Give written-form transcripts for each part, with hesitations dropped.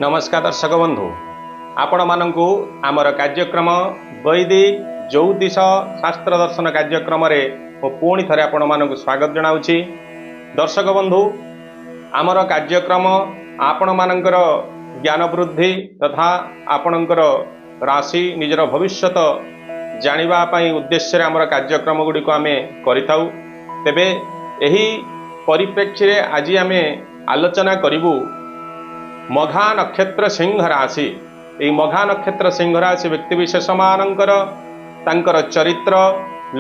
ନମସ୍କାର ଦର୍ଶକ ବନ୍ଧୁ, ଆପଣମାନଙ୍କୁ ଆମର କାର୍ଯ୍ୟକ୍ରମ ବୈଦିକ ଜ୍ୟୋତିଷ ଶାସ୍ତ୍ର ଦର୍ଶନ କାର୍ଯ୍ୟକ୍ରମରେ ମୁଁ ପୁଣି ଥରେ ଆପଣମାନଙ୍କୁ ସ୍ୱାଗତ ଜଣାଉଛି। ଦର୍ଶକ ବନ୍ଧୁ, ଆମର କାର୍ଯ୍ୟକ୍ରମ ଆପଣମାନଙ୍କର ଜ୍ଞାନ ବୃଦ୍ଧି ତଥା ଆପଣଙ୍କର ରାଶି ନିଜର ଭବିଷ୍ୟତ ଜାଣିବା ପାଇଁ ଉଦ୍ଦେଶ୍ୟରେ ଆମର କାର୍ଯ୍ୟକ୍ରମ ଗୁଡ଼ିକୁ ଆମେ କରିଥାଉ। ତେବେ ଏହି ପରିପ୍ରେକ୍ଷୀରେ ଆଜି ଆମେ ଆଲୋଚନା କରିବୁ ମଘା ନକ୍ଷତ୍ର ସିଂହ ରାଶି। ଏହି ମଘା ନକ୍ଷତ୍ର ସିଂହ ରାଶି ବ୍ୟକ୍ତିବିଶେଷମାନଙ୍କର ତାଙ୍କର ଚରିତ୍ର,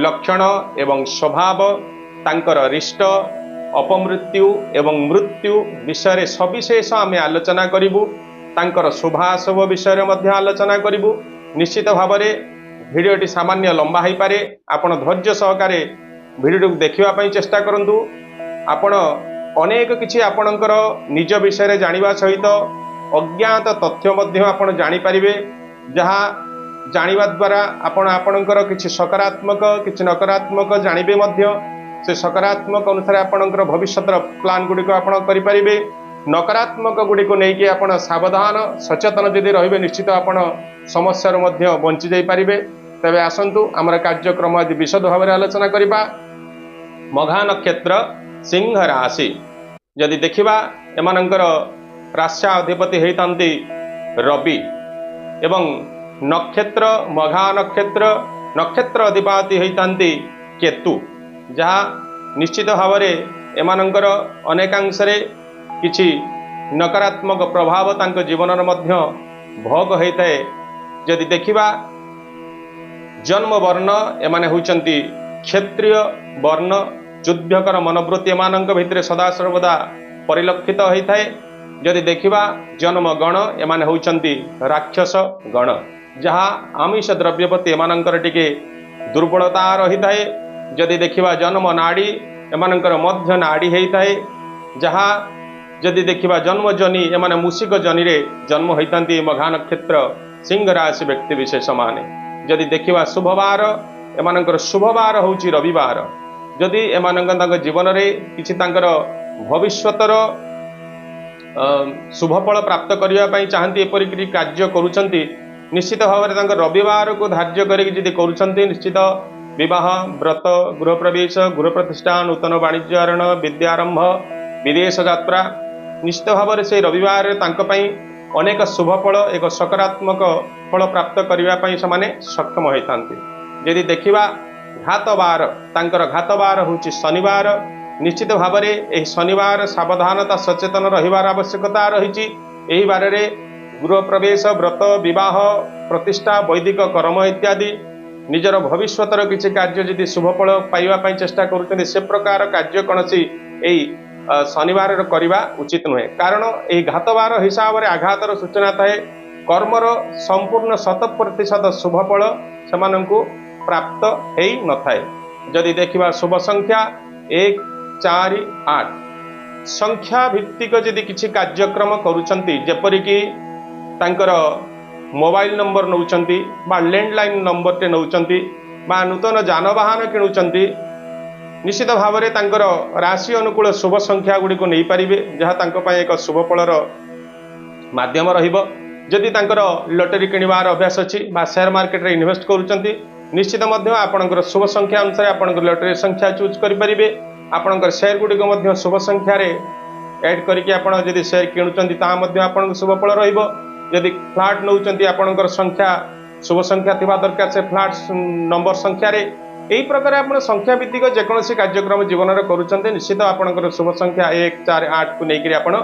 ଲକ୍ଷଣ ଏବଂ ସ୍ୱଭାବ, ତାଙ୍କର ରିଷ୍ଟ, ଅପମୃତ୍ୟୁ ଏବଂ ମୃତ୍ୟୁ ବିଷୟରେ ସବିଶେଷ ଆମେ ଆଲୋଚନା କରିବୁ। ତାଙ୍କର ଶୁଭାଶୁଭ ବିଷୟରେ ମଧ୍ୟ ଆଲୋଚନା କରିବୁ। ନିଶ୍ଚିତ ଭାବରେ ଭିଡ଼ିଓଟି ସାମାନ୍ୟ ଲମ୍ବା ହେଇପାରେ, ଆପଣ ଧୈର୍ଯ୍ୟ ସହକାରେ ଭିଡ଼ିଓଟିକୁ ଦେଖିବା ପାଇଁ ଚେଷ୍ଟା କରନ୍ତୁ। ଆପଣ ଅନେକ କିଛି ଆପଣଙ୍କର ନିଜ ବିଷୟରେ ଜାଣିବା ସହିତ ଅଜ୍ଞାତ ତଥ୍ୟ ମଧ୍ୟ ଆପଣ ଜାଣିପାରିବେ, ଯାହା ଜାଣିବା ଦ୍ୱାରା ଆପଣ ଆପଣଙ୍କର କିଛି ସକାରାତ୍ମକ, କିଛି ନକାରାତ୍ମକ ଜାଣିବେ ମଧ୍ୟ। ସେ ସକାରାତ୍ମକ ଅନୁସାରେ ଆପଣଙ୍କର ଭବିଷ୍ୟତର ପ୍ଲାନ୍ ଗୁଡ଼ିକ ଆପଣ କରିପାରିବେ। ନକାରାତ୍ମକ ଗୁଡ଼ିକୁ ନେଇକି ଆପଣ ସାବଧାନ ସଚେତନ ଯଦି ରହିବେ, ନିଶ୍ଚିତ ଆପଣ ସମସ୍ୟାରୁ ମଧ୍ୟ ବଞ୍ଚି ଯାଇପାରିବେ। ତେବେ ଆସନ୍ତୁ, ଆମର କାର୍ଯ୍ୟକ୍ରମ ଆଜି ବିଶଦ ଭାବରେ ଆଲୋଚନା କରିବା। ମଘା ନକ୍ଷତ୍ର ସିଂହ ରାଶି ଯଦି ଦେଖିବା, ଏମାନଙ୍କର ରାଶି ଅଧିପତି ହେଇଥାନ୍ତି ରବି ଏବଂ ନକ୍ଷତ୍ର ମଘା ନକ୍ଷତ୍ର, ନକ୍ଷତ୍ର ଅଧିପତି ହେଇଥାନ୍ତି କେତୁ, ଯାହା ନିଶ୍ଚିତ ଭାବରେ ଏମାନଙ୍କର ଅନେକାଂଶରେ କିଛି ନକାରାତ୍ମକ ପ୍ରଭାବ ତାଙ୍କ ଜୀବନର ମଧ୍ୟ ଭୋଗ ହେଇଥାଏ। ଯଦି ଦେଖିବା ଜନ୍ମ ବର୍ଣ୍ଣ, ଏମାନେ ହେଉଛନ୍ତି କ୍ଷତ୍ରିୟ ବର୍ଣ୍ଣ। ଯୁଦ୍ଧକର ମନୋବୃତ୍ତି ଏମାନଙ୍କ ଭିତରେ ସଦାସର୍ବଦା ପରିଲକ୍ଷିତ ହୋଇଥାଏ। ଯଦି ଦେଖିବା ଜନ୍ମ ଗଣ, ଏମାନେ ହେଉଛନ୍ତି ରାକ୍ଷସ ଗଣ, ଯାହା ଆମିଷ ଦ୍ରବ୍ୟ ପ୍ରତି ଏମାନଙ୍କର ଟିକେ ଦୁର୍ବଳତା ରହିଥାଏ। ଯଦି ଦେଖିବା ଜନ୍ମ ନାଡ଼ି, ଏମାନଙ୍କର ମଧ୍ୟ ନାଡ଼ି ହେଇଥାଏ। ଯାହା ଯଦି ଦେଖିବା ଜନ୍ମ ଜନି, ଏମାନେ ମୂଷିକ ଜନିରେ ଜନ୍ମ ହୋଇଥାନ୍ତି ମଘା ନକ୍ଷତ୍ର ସିଂହ ରାଶି ବ୍ୟକ୍ତି ବିଶେଷ ମାନେ। ଯଦି ଦେଖିବା ଶୁଭବାର, ଏମାନଙ୍କର ଶୁଭବାର ହେଉଛି ରବିବାର। ଯଦି ଏମାନଙ୍କ ତାଙ୍କ ଜୀବନରେ କିଛି ତାଙ୍କର ଭବିଷ୍ୟତର ଶୁଭଫଳ ପ୍ରାପ୍ତ କରିବା ପାଇଁ ଚାହାନ୍ତି, ଏପରି କିଛି କାର୍ଯ୍ୟ କରୁଛନ୍ତି, ନିଶ୍ଚିତ ଭାବରେ ତାଙ୍କ ରବିବାରକୁ ଧାର୍ଯ୍ୟ କରିକି ଯଦି କରୁଛନ୍ତି, ନିଶ୍ଚିତ ବିବାହ, ବ୍ରତ, ଗୃହପ୍ରବେଶ, ଗୃହ ପ୍ରତିଷ୍ଠା, ନୂତନ ବାଣିଜ୍ୟ ଆରଣ, ବିଦ୍ୟା ଆରମ୍ଭ, ବିଦେଶ ଯାତ୍ରା, ନିଶ୍ଚିତ ଭାବରେ ସେଇ ରବିବାରରେ ତାଙ୍କ ପାଇଁ ଅନେକ ଶୁଭଫଳ, ଏକ ସକାରାତ୍ମକ ଫଳ ପ୍ରାପ୍ତ କରିବା ପାଇଁ ସେମାନେ ସକ୍ଷମ ହୋଇଥାନ୍ତି। ଯଦି ଦେଖିବା ଘାତବାର, ତାଙ୍କର ଘାତବାର ହେଉଛି ଶନିବାର। ନିଶ୍ଚିତ ଭାବରେ ଏହି ଶନିବାର ସାବଧାନତା ସଚେତନ ରହିବାର ଆବଶ୍ୟକତା ରହିଛି। ଏହି ବାରରେ ଗୃହ ପ୍ରବେଶ, ବ୍ରତ, ବିବାହ, ପ୍ରତିଷ୍ଠା, ବୈଦିକ କର୍ମ ଇତ୍ୟାଦି ନିଜର ଭବିଷ୍ୟତର କିଛି କାର୍ଯ୍ୟ ଯଦି ଶୁଭଫଳ ପାଇବା ପାଇଁ ଚେଷ୍ଟା କରୁଛନ୍ତି, ସେ ପ୍ରକାର କାର୍ଯ୍ୟ କୌଣସି ଏଇ ଶନିବାରରେ କରିବା ଉଚିତ ନୁହେଁ। କାରଣ ଏହି ଘାତବାର ହିସାବରେ ଆଘାତର ସୂଚନା ଥାଏ। କର୍ମର ସମ୍ପୂର୍ଣ୍ଣ 100% ଶୁଭଫଳ ସେମାନଙ୍କୁ ପ୍ରାପ୍ତ ହେଇନଥାଏ। ଯଦି ଦେଖିବା ଶୁଭ ସଂଖ୍ୟା 1, 4, 8। ସଂଖ୍ୟା ଭିତ୍ତିକ ଯଦି କିଛି କାର୍ଯ୍ୟକ୍ରମ କରୁଛନ୍ତି, ଯେପରିକି ତାଙ୍କର ମୋବାଇଲ ନମ୍ବର ନେଉଛନ୍ତି ବା ଲ୍ୟାଣ୍ଡଲାଇନ୍ ନମ୍ବରଟେ ନେଉଛନ୍ତି ବା ନୂତନ ଯାନବାହନ କିଣୁଛନ୍ତି, ନିଶ୍ଚିତ ଭାବରେ ତାଙ୍କର ରାଶି ଅନୁକୂଳ ଶୁଭ ସଂଖ୍ୟା ଗୁଡ଼ିକୁ ନେଇପାରିବେ, ଯାହା ତାଙ୍କ ପାଇଁ ଏକ ଶୁଭ ଫଳର ମାଧ୍ୟମ ରହିବ। ଯଦି ତାଙ୍କର ଲଟେରୀ କିଣିବାର ଅଭ୍ୟାସ ଅଛି ବା ସେୟାର ମାର୍କେଟରେ ଇନଭେଷ୍ଟ କରୁଛନ୍ତି, ନିଶ୍ଚିତ ମଧ୍ୟ ଆପଣଙ୍କର ଶୁଭ ସଂଖ୍ୟା ଅନୁସାରେ ଆପଣଙ୍କର ଲଟେରୀ ସଂଖ୍ୟା ଚୁଜ୍ କରିପାରିବେ। ଆପଣଙ୍କର ସେୟାର ଗୁଡ଼ିକ ମଧ୍ୟ ଶୁଭ ସଂଖ୍ୟାରେ ଆଡ୍ କରିକି ଆପଣ ଯଦି ସେୟାର କିଣୁଛନ୍ତି, ତାହା ମଧ୍ୟ ଆପଣଙ୍କୁ ଶୁଭ ଫଳ ରହିବ। ଯଦି ଫ୍ଲାଟ୍ ନେଉଛନ୍ତି, ଆପଣଙ୍କର ସଂଖ୍ୟା ଶୁଭ ସଂଖ୍ୟା ଥିବା ଦରକାର ସେ ଫ୍ଲାଟ୍ ନମ୍ବର ସଂଖ୍ୟାରେ। ଏହି ପ୍ରକାର ଆପଣ ସଂଖ୍ୟା ଭିତ୍ତିକ ଯେକୌଣସି କାର୍ଯ୍ୟକ୍ରମ ଜୀବନରେ କରୁଛନ୍ତି, ନିଶ୍ଚିତ ଆପଣଙ୍କର ଶୁଭ ସଂଖ୍ୟା 1, 4, 8କୁ ନେଇକରି ଆପଣ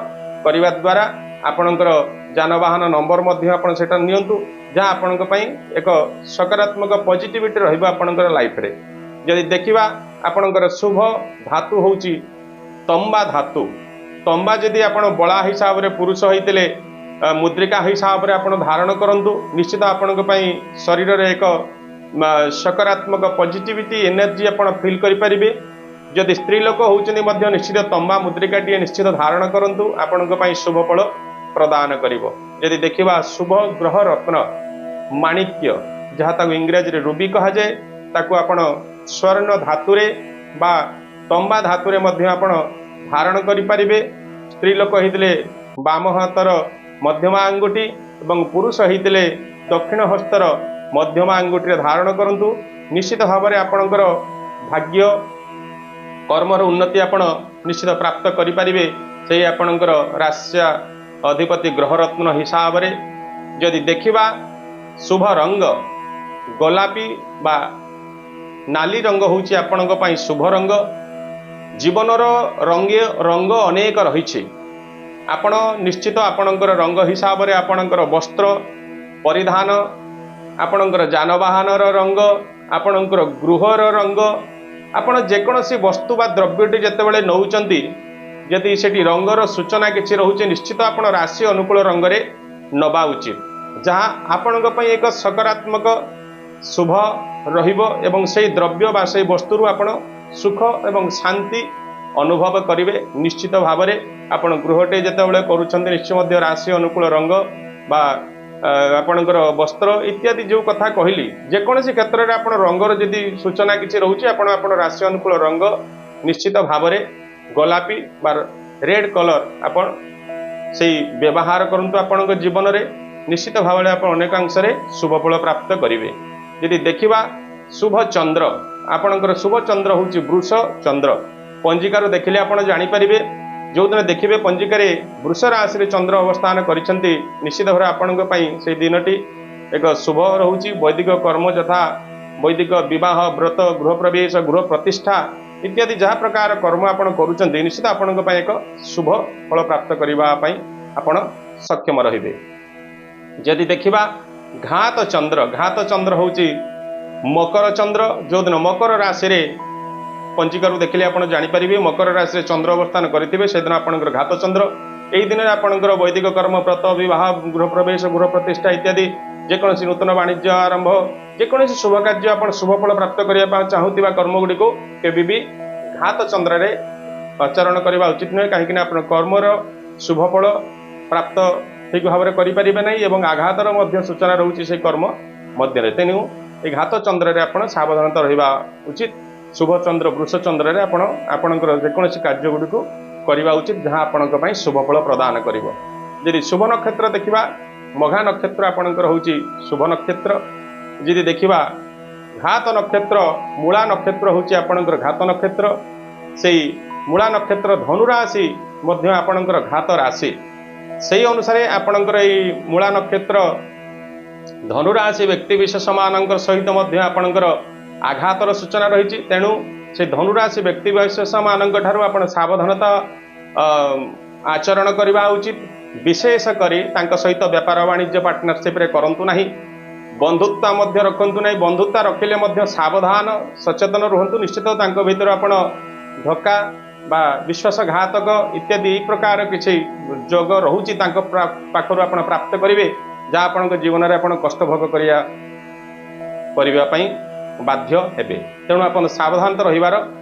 କରିବା ଦ୍ୱାରା ଆପଣଙ୍କର ଯାନବାହନ ନମ୍ବର ମଧ୍ୟ ଆପଣ ସେଟା ନିଅନ୍ତୁ, ଯାହା ଆପଣଙ୍କ ପାଇଁ ଏକ ସକାରାତ୍ମକ ପଜିଟିଭିଟି ରହିବ ଆପଣଙ୍କର ଲାଇଫରେ। ଯଦି ଦେଖିବା ଆପଣଙ୍କର ଶୁଭ ଧାତୁ ହେଉଛି ତମ୍ବା ଧାତୁ। ତମ୍ବା ଯଦି ଆପଣ ବଳା ହିସାବରେ ପୁରୁଷ ହେଇଥିଲେ ମୁଦ୍ରିକା ହିସାବରେ ଆପଣ ଧାରଣ କରନ୍ତୁ, ନିଶ୍ଚିତ ଆପଣଙ୍କ ପାଇଁ ଶରୀରରେ ଏକ ସକାରାତ୍ମକ ପଜିଟିଭିଟି ଏନର୍ଜି ଆପଣ ଫିଲ୍ କରିପାରିବେ। ଯଦି ସ୍ତ୍ରୀ ଲୋକ ହେଉଛନ୍ତି ମଧ୍ୟ ନିଶ୍ଚିତ ତମ୍ବା ମୁଦ୍ରିକାଟିଏ ନିଶ୍ଚିତ ଧାରଣ କରନ୍ତୁ, ଆପଣଙ୍କ ପାଇଁ ଶୁଭ ଫଳ ପ୍ରଦାନ କରିବ। ଯଦି ଦେଖିବା ଶୁଭ ଗ୍ରହ ରତ୍ନ ମାଣିକ୍ୟ, ଯାହା ତାକୁ ଇଂରାଜୀରେ ରୁବି କୁହାଯାଏ, ତାକୁ ଆପଣ ସ୍ୱର୍ଣ୍ଣ ଧାତୁରେ ବା ତମ୍ବା ଧାତୁରେ ମଧ୍ୟ ଆପଣ ଧାରଣ କରିପାରିବେ। ସ୍ତ୍ରୀ ଲୋକ ହେଇଥିଲେ ବାମ ହାତର ମଧ୍ୟମା ଆଙ୍ଗୁଠି ଏବଂ ପୁରୁଷ ହେଇଥିଲେ ଦକ୍ଷିଣ ହସ୍ତର ମଧ୍ୟମା ଆଙ୍ଗୁଠିରେ ଧାରଣ କରନ୍ତୁ। ନିଶ୍ଚିତ ଭାବରେ ଆପଣଙ୍କର ଭାଗ୍ୟ, କର୍ମର ଉନ୍ନତି ଆପଣ ନିଶ୍ଚିତ ପ୍ରାପ୍ତ କରିପାରିବେ ସେଇ ଆପଣଙ୍କର ରାଶି ଅଧିପତି ଗ୍ରହରତ୍ନ ହିସାବରେ। ଯଦି ଦେଖିବା ଶୁଭ ରଙ୍ଗ ଗୋଲାପୀ ବା ନାଲି ରଙ୍ଗ ହେଉଛି ଆପଣଙ୍କ ପାଇଁ ଶୁଭ ରଙ୍ଗ। ଜୀବନର ରଙ୍ଗ ଅନେକ ରହିଛି। ଆପଣ ନିଶ୍ଚିତ ଆପଣଙ୍କର ରଙ୍ଗ ହିସାବରେ ଆପଣଙ୍କର ବସ୍ତ୍ର ପରିଧାନ, ଆପଣଙ୍କର ଯାନବାହନର ରଙ୍ଗ, ଆପଣଙ୍କର ଗୃହର ରଙ୍ଗ, ଆପଣ ଯେକୌଣସି ବସ୍ତୁ ବା ଦ୍ରବ୍ୟଟି ଯେତେବେଳେ ନେଉଛନ୍ତି, ଯଦି ସେଠି ରଙ୍ଗର ସୂଚନା କିଛି ରହୁଛି, ନିଶ୍ଚିତ ଆପଣ ରାଶି ଅନୁକୂଳ ରଙ୍ଗରେ ନେବା ଉଚିତ, ଯାହା ଆପଣଙ୍କ ପାଇଁ ଏକ ସକାରାତ୍ମକ ଶୁଭ ରହିବ ଏବଂ ସେଇ ଦ୍ରବ୍ୟ ବା ସେଇ ବସ୍ତୁରୁ ଆପଣ ସୁଖ ଏବଂ ଶାନ୍ତି ଅନୁଭବ କରିବେ। ନିଶ୍ଚିତ ଭାବରେ ଆପଣ ଗୃହଟେ ଯେତେବେଳେ କରୁଛନ୍ତି, ନିଶ୍ଚୟ ମଧ୍ୟ ରାଶି ଅନୁକୂଳ ରଙ୍ଗ ବା ଆପଣଙ୍କର ବସ୍ତ୍ର ଇତ୍ୟାଦି ଯେଉଁ କଥା କହିଲି, ଯେକୌଣସି କ୍ଷେତ୍ରରେ ଆପଣ ରଙ୍ଗର ଯଦି ସୂଚନା କିଛି ରହୁଛି, ଆପଣ ରାଶି ଅନୁକୂଳ ରଙ୍ଗ ନିଶ୍ଚିତ ଭାବରେ ଗୋଲାପୀ ବା ରେଡ୍ କଲର୍ ଆପଣ ସେଇ ବ୍ୟବହାର କରନ୍ତୁ ଆପଣଙ୍କ ଜୀବନରେ। ନିଶ୍ଚିତ ଭାବରେ ଆପଣ ଅନେକାଂଶରେ ଶୁଭଫଳ ପ୍ରାପ୍ତ କରିବେ। ଯଦି ଦେଖିବା ଶୁଭ ଚନ୍ଦ୍ର, ଆପଣଙ୍କର ଶୁଭ ଚନ୍ଦ୍ର ହେଉଛି ବୃଷ ଚନ୍ଦ୍ର। ପଞ୍ଜିକାରୁ ଦେଖିଲେ ଆପଣ ଜାଣିପାରିବେ। ଯେଉଁଦିନ ଦେଖିବେ ପଞ୍ଜିକାରେ ବୃଷ ରାଶିରେ ଚନ୍ଦ୍ର ଅବସ୍ଥାନ କରିଛନ୍ତି, ନିଶ୍ଚିତ ଭାବରେ ଆପଣଙ୍କ ପାଇଁ ସେଇ ଦିନଟି ଏକ ଶୁଭ ରହୁଛି। ବୈଦିକ କର୍ମ ଯଥା ବୈଦିକ ବିବାହ, ବ୍ରତ, ଗୃହ ପ୍ରବେଶ, ଗୃହ ପ୍ରତିଷ୍ଠା ଇତ୍ୟାଦି ଯାହା ପ୍ରକାର କର୍ମ ଆପଣ କରୁଛନ୍ତି, ନିଶ୍ଚିତ ଆପଣଙ୍କ ପାଇଁ ଏକ ଶୁଭ ଫଳ ପ୍ରାପ୍ତ କରିବା ପାଇଁ ଆପଣ ସକ୍ଷମ ରହିବେ। ଯଦି ଦେଖିବା ଘାତ ଚନ୍ଦ୍ର, ଘାତ ଚନ୍ଦ୍ର ହେଉଛି ମକର ଚନ୍ଦ୍ର। ଯେଉଁଦିନ ମକର ରାଶିରେ ପଞ୍ଜିକାରୁ ଦେଖିଲେ ଆପଣ ଜାଣିପାରିବେ, ମକର ରାଶିରେ ଚନ୍ଦ୍ର ଅବସ୍ଥାନ କରିଥିବେ, ସେଦିନ ଆପଣଙ୍କର ଘାତ ଚନ୍ଦ୍ର। ଏହି ଦିନରେ ଆପଣଙ୍କର ବୈଦିକ କର୍ମ, ବ୍ରତ, ବିବାହ, ଗୃହ ପ୍ରବେଶ, ଗୃହ ପ୍ରତିଷ୍ଠା ଇତ୍ୟାଦି ଯେକୌଣସି ନୂତନ ବାଣିଜ୍ୟ ଆରମ୍ଭ, ଯେକୌଣସି ଶୁଭ କାର୍ଯ୍ୟ ଆପଣ ଶୁଭ ଫଳ ପ୍ରାପ୍ତ କରିବା ପାଇଁ ଚାହୁଁଥିବା କର୍ମ ଗୁଡ଼ିକୁ କେବେ ବି ଘାତ ଚନ୍ଦ୍ରରେ ଆଚରଣ କରିବା ଉଚିତ ନୁହେଁ। କାହିଁକିନା ଆପଣ କର୍ମର ଶୁଭ ଫଳ ପ୍ରାପ୍ତ ଠିକ ଭାବରେ କରିପାରିବେ ନାହିଁ ଏବଂ ଆଘାତର ମଧ୍ୟ ସୂଚନା ରହୁଛି ସେଇ କର୍ମ ମଧ୍ୟରେ। ତେଣୁ এই ଘାତ ଚନ୍ଦ୍ରରେ ଆପଣ ସାବଧାନତା ରହିବା ଉଚିତ। ଶୁଭ ଚନ୍ଦ୍ର ବୃଷ ଚନ୍ଦ୍ରରେ ଆପଣ ଆପଣଙ୍କର ଯେକୌଣସି କାର୍ଯ୍ୟ ଗୁଡ଼ିକୁ କରିବା ଉଚିତ, ଯାହା ଆପଣଙ୍କ ପାଇଁ ଶୁଭ ଫଳ ପ୍ରଦାନ କରିବ। ଯଦି ଶୁଭ ନକ୍ଷତ୍ର ଦେଖିବା, ମଘା ନକ୍ଷତ୍ର ଆପଣଙ୍କର ହେଉଛି ଶୁଭ ନକ୍ଷତ୍ର। ଯଦି ଦେଖିବା ଘାତ ନକ୍ଷତ୍ର, ମୂଳା ନକ୍ଷତ୍ର ହେଉଛି ଆପଣଙ୍କର ଘାତ ନକ୍ଷତ୍ର। ସେଇ ମୂଳା ନକ୍ଷତ୍ର ଧନୁରାଶି ମଧ୍ୟ ଆପଣଙ୍କର ଘାତ ରାଶି। ସେଇ ଅନୁସାରେ ଆପଣଙ୍କର ଏଇ ମୂଳା ନକ୍ଷତ୍ର ଧନୁରାଶି ବ୍ୟକ୍ତି ବିଶେଷମାନଙ୍କ ସହିତ ମଧ୍ୟ ଆପଣଙ୍କର ଆଘାତର ସୂଚନା ରହିଛି। ତେଣୁ ସେ ଧନୁରାଶି ବ୍ୟକ୍ତି ବିଶେଷମାନଙ୍କ ଠାରୁ ଆପଣ ସାବଧାନତା ଆଚରଣ କରିବା ଉଚିତ। ବିଶେଷ କରି ତାଙ୍କ ସହିତ ବେପାର ବାଣିଜ୍ୟ ପାର୍ଟନରସିପ୍ରେ କରନ୍ତୁ ନାହିଁ, ବନ୍ଧୁତ୍ୱ ମଧ୍ୟ ରଖନ୍ତୁ ନାହିଁ। ବନ୍ଧୁତା ରଖିଲେ ମଧ୍ୟ ସାବଧାନ ସଚେତନ ରୁହନ୍ତୁ। ନିଶ୍ଚିତ ତାଙ୍କ ଭିତରେ ଆପଣ ଧୋକା ବା ବିଶ୍ୱାସଘାତକ ଇତ୍ୟାଦି ଏହି ପ୍ରକାର କିଛି ଯୋଗ ରହୁଛି ତାଙ୍କ ପାଖରୁ ଆପଣ ପ୍ରାପ୍ତ କରିବେ, ଯାହା ଆପଣଙ୍କ ଜୀବନରେ ଆପଣ କଷ୍ଟ ଭୋଗ କରିବା ପାଇଁ ବାଧ୍ୟ ହେବେ। ତେଣୁ ଆପଣ ସାବଧାନତା ରହିବାର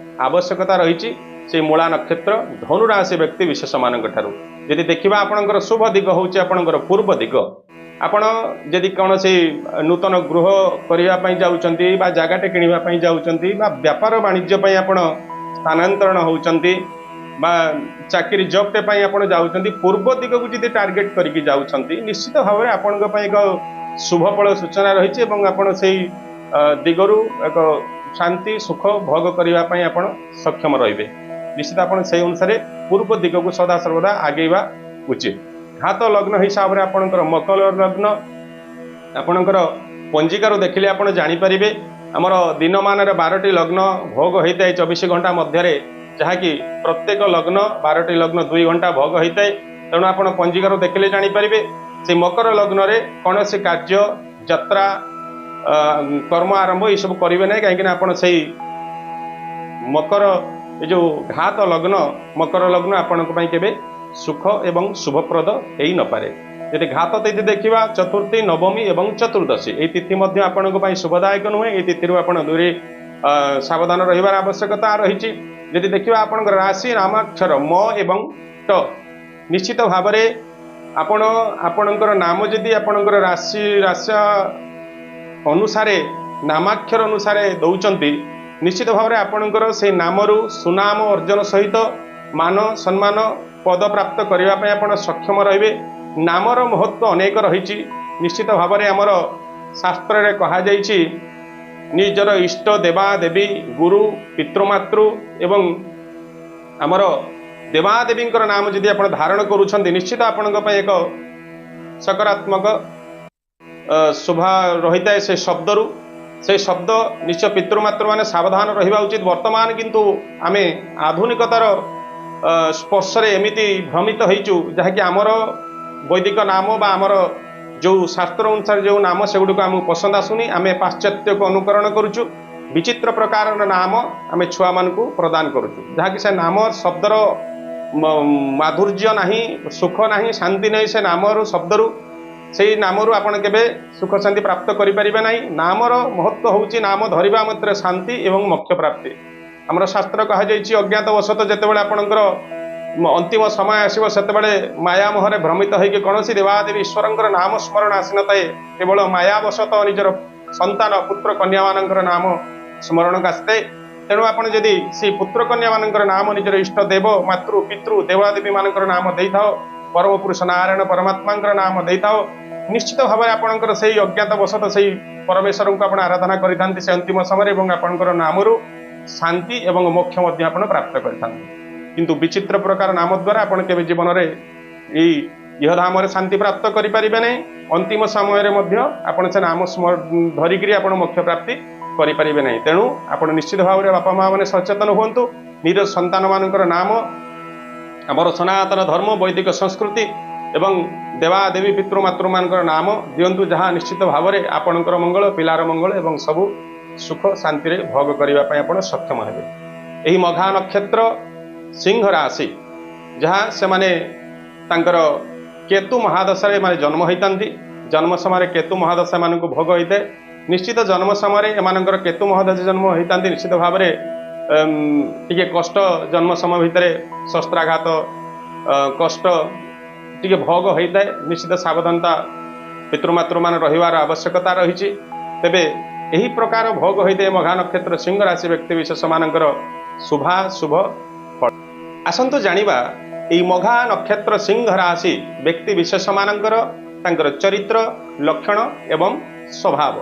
ଆବଶ୍ୟକତା ରହିଛି ସେଇ ମୂଳା ନକ୍ଷତ୍ର ଧନୁରାଶି ବ୍ୟକ୍ତି ବିଶେଷମାନଙ୍କ ଠାରୁ। ଯଦି ଦେଖିବା ଆପଣଙ୍କର ଶୁଭ ଦିଗ ହେଉଛି ଆପଣଙ୍କର ପୂର୍ବ ଦିଗ। ଆପଣ ଯଦି କୌଣସି ନୂତନ ଗୃହ କରିବା ପାଇଁ ଯାଉଛନ୍ତି ବା ଜାଗାଟେ କିଣିବା ପାଇଁ ଯାଉଛନ୍ତି ବା ବେପାର ବାଣିଜ୍ୟ ପାଇଁ ଆପଣ ସ୍ଥାନାନ୍ତରଣ ହେଉଛନ୍ତି ବା ଚାକିରି ଜବ୍ଟେ ପାଇଁ ଆପଣ ଯାଉଛନ୍ତି, ପୂର୍ବ ଦିଗକୁ ଯଦି ଟାର୍ଗେଟ କରିକି ଯାଉଛନ୍ତି, ନିଶ୍ଚିତ ଭାବରେ ଆପଣଙ୍କ ପାଇଁ ଏକ ଶୁଭ ଫଳ ସୂଚନା ରହିଛି ଏବଂ ଆପଣ ସେଇ ଦିଗରୁ ଏକ ଶାନ୍ତି ସୁଖ ଭୋଗ କରିବା ପାଇଁ ଆପଣ ସକ୍ଷମ ରହିବେ। ନିଶ୍ଚିତ ଆପଣ ସେଇ ଅନୁସାରେ ପୂର୍ବ ଦିଗକୁ ସଦାସର୍ବଦା ଆଗେଇବା ଉଚିତ। ଘାତ ଲଗ୍ନ ହିସାବରେ ଆପଣଙ୍କର ମକର ଲଗ୍ନ, ଆପଣଙ୍କର ପଞ୍ଜିକାରୁ ଦେଖିଲେ ଆପଣ ଜାଣିପାରିବେ ଆମର ଦିନମାନରେ 12ଟି ଲଗ୍ନ ଭୋଗ ହୋଇଥାଏ 24 ଘଣ୍ଟା ମଧ୍ୟରେ, ଯାହାକି ପ୍ରତ୍ୟେକ ଲଗ୍ନ 12ଟି ଲଗ୍ନ 2 ଘଣ୍ଟା ଭୋଗ ହୋଇଥାଏ। ତେଣୁ ଆପଣ ପଞ୍ଜିକାରୁ ଦେଖିଲେ ଜାଣିପାରିବେ ସେ ମକର ଲଗ୍ନରେ କୌଣସି କାର୍ଯ୍ୟ, ଯାତ୍ରା, କର୍ମ ଆରମ୍ଭ ଏସବୁ କରିବେ ନାହିଁ। କାହିଁକିନା ଆପଣ ସେଇ ମକର ଏ ଯେଉଁ ଘାତ ଲଗ୍ନ ମକର ଲଗ୍ନ ଆପଣଙ୍କ ପାଇଁ କେବେ ସୁଖ ଏବଂ ଶୁଭପ୍ରଦ ହେଇନପାରେ। ଯଦି ଘାତ ତିଥି ଦେଖିବା, ଚତୁର୍ଥୀ, ନବମୀ ଏବଂ ଚତୁର୍ଦ୍ଦଶୀ ଏଇ ତିଥି ମଧ୍ୟ ଆପଣଙ୍କ ପାଇଁ ଶୁଭଦାୟକ ନୁହେଁ। ଏଇ ତିଥିରୁ ଆପଣ ଦୂରେ ସାବଧାନ ରହିବାର ଆବଶ୍ୟକତା ରହିଛି। ଯଦି ଦେଖିବା ଆପଣଙ୍କର ରାଶି ନାମାକ୍ଷର ମ ଏବଂ ଟ, ନିଶ୍ଚିତ ଭାବରେ ଆପଣ ଆପଣଙ୍କର ନାମ ଯଦି ଆପଣଙ୍କର ରାଶି ରାଶି ଅନୁସାରେ ନାମାକ୍ଷର ଅନୁସାରେ ଦେଉଛନ୍ତି, ନିଶ୍ଚିତ ଭାବରେ ଆପଣଙ୍କର ସେଇ ନାମରୁ ସୁନାମ ଅର୍ଜନ ସହିତ ମାନ ସମ୍ମାନ ପଦ ପ୍ରାପ୍ତ କରିବା ପାଇଁ ଆପଣ ସକ୍ଷମ ରହିବେ। ନାମର ମହତ୍ଵ ଅନେକ ରହିଛି। ନିଶ୍ଚିତ ଭାବରେ ଆମର ଶାସ୍ତ୍ରରେ କୁହାଯାଇଛି, ନିଜର ଇଷ୍ଟ ଦେବା ଦେବୀ, ଗୁରୁ, ପିତୃମାତୃ ଏବଂ ଆମର ଦେବାଦେବୀଙ୍କର ନାମ ଯଦି ଆପଣ ଧାରଣ କରୁଛନ୍ତି, ନିଶ୍ଚିତ ଆପଣଙ୍କ ପାଇଁ ଏକ ସକାରାତ୍ମକ ଶୋଭା ରହିଥାଏ ସେ ଶବ୍ଦରୁ। ସେ ଶବ୍ଦ ନିଶ୍ଚୟ ପିତୃମାତୃମାନେ ସାବଧାନ ରହିବା ଉଚିତ। ବର୍ତ୍ତମାନ କିନ୍ତୁ ଆମେ ଆଧୁନିକତାର ସ୍ପର୍ଶରେ ଏମିତି ଭ୍ରମିତ ହେଇଛୁ, ଯାହାକି ଆମର ବୈଦିକ ନାମ ବା ଆମର ଯେଉଁ ଶାସ୍ତ୍ର ଅନୁସାରେ ଯେଉଁ ନାମ, ସେଗୁଡ଼ିକ ଆମକୁ ପସନ୍ଦ ଆସୁନି। ଆମେ ପାଶ୍ଚାତ୍ୟକୁ ଅନୁକରଣ କରୁଛୁ, ବିଚିତ୍ର ପ୍ରକାରର ନାମ ଆମେ ଛୁଆମାନଙ୍କୁ ପ୍ରଦାନ କରୁଛୁ, ଯାହାକି ସେ ନାମ ଶବ୍ଦର ମାଧୁର୍ଯ୍ୟ ନାହିଁ, ସୁଖ ନାହିଁ, ଶାନ୍ତି ନାହିଁ। ସେ ନାମରୁ ଶବ୍ଦରୁ, ସେଇ ନାମରୁ ଆପଣ କେବେ ସୁଖ ଶାନ୍ତି ପ୍ରାପ୍ତ କରିପାରିବେ ନାହିଁ। ନାମର ମହତ୍ଵ ହେଉଛି ନାମ ଧରିବା ମାତ୍ରେ ଶାନ୍ତି ଏବଂ ମୋକ୍ଷ ପ୍ରାପ୍ତି। ଆମର ଶାସ୍ତ୍ର କୁହାଯାଇଛି, ଅଜ୍ଞାତ ବଶତଃ ଯେତେବେଳେ ଆପଣଙ୍କର ଅନ୍ତିମ ସମୟ ଆସିବ, ସେତେବେଳେ ମାୟାମୋହରେ ଭ୍ରମିତ ହେଇକି କୌଣସି ଦେବାଦେବୀ ଈଶ୍ୱରଙ୍କର ନାମ ସ୍ମରଣ ଆସିନଥାଏ। କେବଳ ମାୟାବଶତଃ ନିଜର ସନ୍ତାନ ପୁତ୍ର କନ୍ୟାମାନଙ୍କର ନାମ ସ୍ମରଣକୁ ଆସିଥାଏ। ତେଣୁ ଆପଣ ଯଦି ସେଇ ପୁତ୍ର କନ୍ୟାମାନଙ୍କର ନାମ ନିଜର ଇଷ୍ଟ ଦେବ, ମାତୃ, ପିତୃ, ଦେବାଦେବୀ ମାନଙ୍କର ନାମ ଦେଇଥାଅ, ପରମ ପୁରୁଷ ନାରାୟଣ ପରମାତ୍ମାଙ୍କର ନାମ ଦେଇଥାଅ, ନିଶ୍ଚିତ ଭାବରେ ଆପଣଙ୍କର ସେଇ ଅଜ୍ଞାତ ବଶତଃ ସେଇ ପରମେଶ୍ୱରଙ୍କୁ ଆପଣ ଆରାଧନା କରିଥାନ୍ତି ସେ ଅନ୍ତିମ ସମୟରେ, ଏବଂ ଆପଣଙ୍କର ନାମରୁ ଶାନ୍ତି ଏବଂ ମୋକ୍ଷ ମଧ୍ୟ ଆପଣ ପ୍ରାପ୍ତ କରିଥାନ୍ତି। କିନ୍ତୁ ବିଚିତ୍ର ପ୍ରକାର ନାମ ଦ୍ୱାରା ଆପଣ କେବେ ଜୀବନରେ ଏଇ ଇହଧାମରେ ଶାନ୍ତି ପ୍ରାପ୍ତ କରିପାରିବେ ନାହିଁ। ଅନ୍ତିମ ସମୟରେ ମଧ୍ୟ ଆପଣ ସେ ନାମ ଧରିକିରି ଆପଣ ମୋକ୍ଷ ପ୍ରାପ୍ତି କରିପାରିବେ ନାହିଁ। ତେଣୁ ଆପଣ ନିଶ୍ଚିତ ଭାବରେ ବାପା ମା ମାନେ ସଚେତନ ହୁଅନ୍ତୁ। ନିଜ ସନ୍ତାନମାନଙ୍କର ନାମ ଆମର ସନାତନ ଧର୍ମ, ବୈଦିକ ସଂସ୍କୃତି ଏବଂ ଦେବାଦେବୀ ପିତୃମାତୃମାନଙ୍କର ନାମ ଦିଅନ୍ତୁ, ଯାହା ନିଶ୍ଚିତ ଭାବରେ ଆପଣଙ୍କର ମଙ୍ଗଳ, ପିଲାର ମଙ୍ଗଳ ଏବଂ ସବୁ ସୁଖ ଶାନ୍ତିରେ ଭୋଗ କରିବା ପାଇଁ ଆପଣ ସକ୍ଷମ ହେବେ। ଏହି ମଘା ନକ୍ଷତ୍ର ସିଂହ ରାଶି, ଯାହା ସେମାନେ ତାଙ୍କର କେତୁ ମହାଦଶାରେ ଏମାନେ ଜନ୍ମ ହୋଇଥାନ୍ତି। ଜନ୍ମ ସମୟରେ କେତୁ ମହାଦଶା ଏମାନଙ୍କୁ ଭୋଗ ହୋଇଥାଏ। ନିଶ୍ଚିତ ଜନ୍ମ ସମୟରେ ଏମାନଙ୍କର କେତୁ ମହାଦଶା ଜନ୍ମ ହୋଇଥାନ୍ତି, ନିଶ୍ଚିତ ଭାବରେ ଟିକେ କଷ୍ଟ ଜନ୍ମ ସମୟ ଭିତରେ ଶସ୍ତ୍ରାଘାତ, କଷ୍ଟ ଟିକେ ଭୋଗ ହୋଇଥାଏ। ନିଶ୍ଚିତ ସାବଧାନତା ପିତୃମାତୃମାନେ ରହିବାର ଆବଶ୍ୟକତା ରହିଛି। ତେବେ ଏହି ପ୍ରକାର ଭୋଗ ହୋଇଥାଏ ମଘା ନକ୍ଷତ୍ର ସିଂହ ରାଶି ବ୍ୟକ୍ତି ବିଶେଷମାନଙ୍କର ଶୁଭାଶୁଭ ଫଳ। ଆସନ୍ତୁ ଜାଣିବା ଏହି ମଘା ନକ୍ଷତ୍ର ସିଂହ ରାଶି ବ୍ୟକ୍ତି ବିଶେଷମାନଙ୍କର ତାଙ୍କର ଚରିତ୍ର, ଲକ୍ଷଣ ଏବଂ ସ୍ୱଭାବ।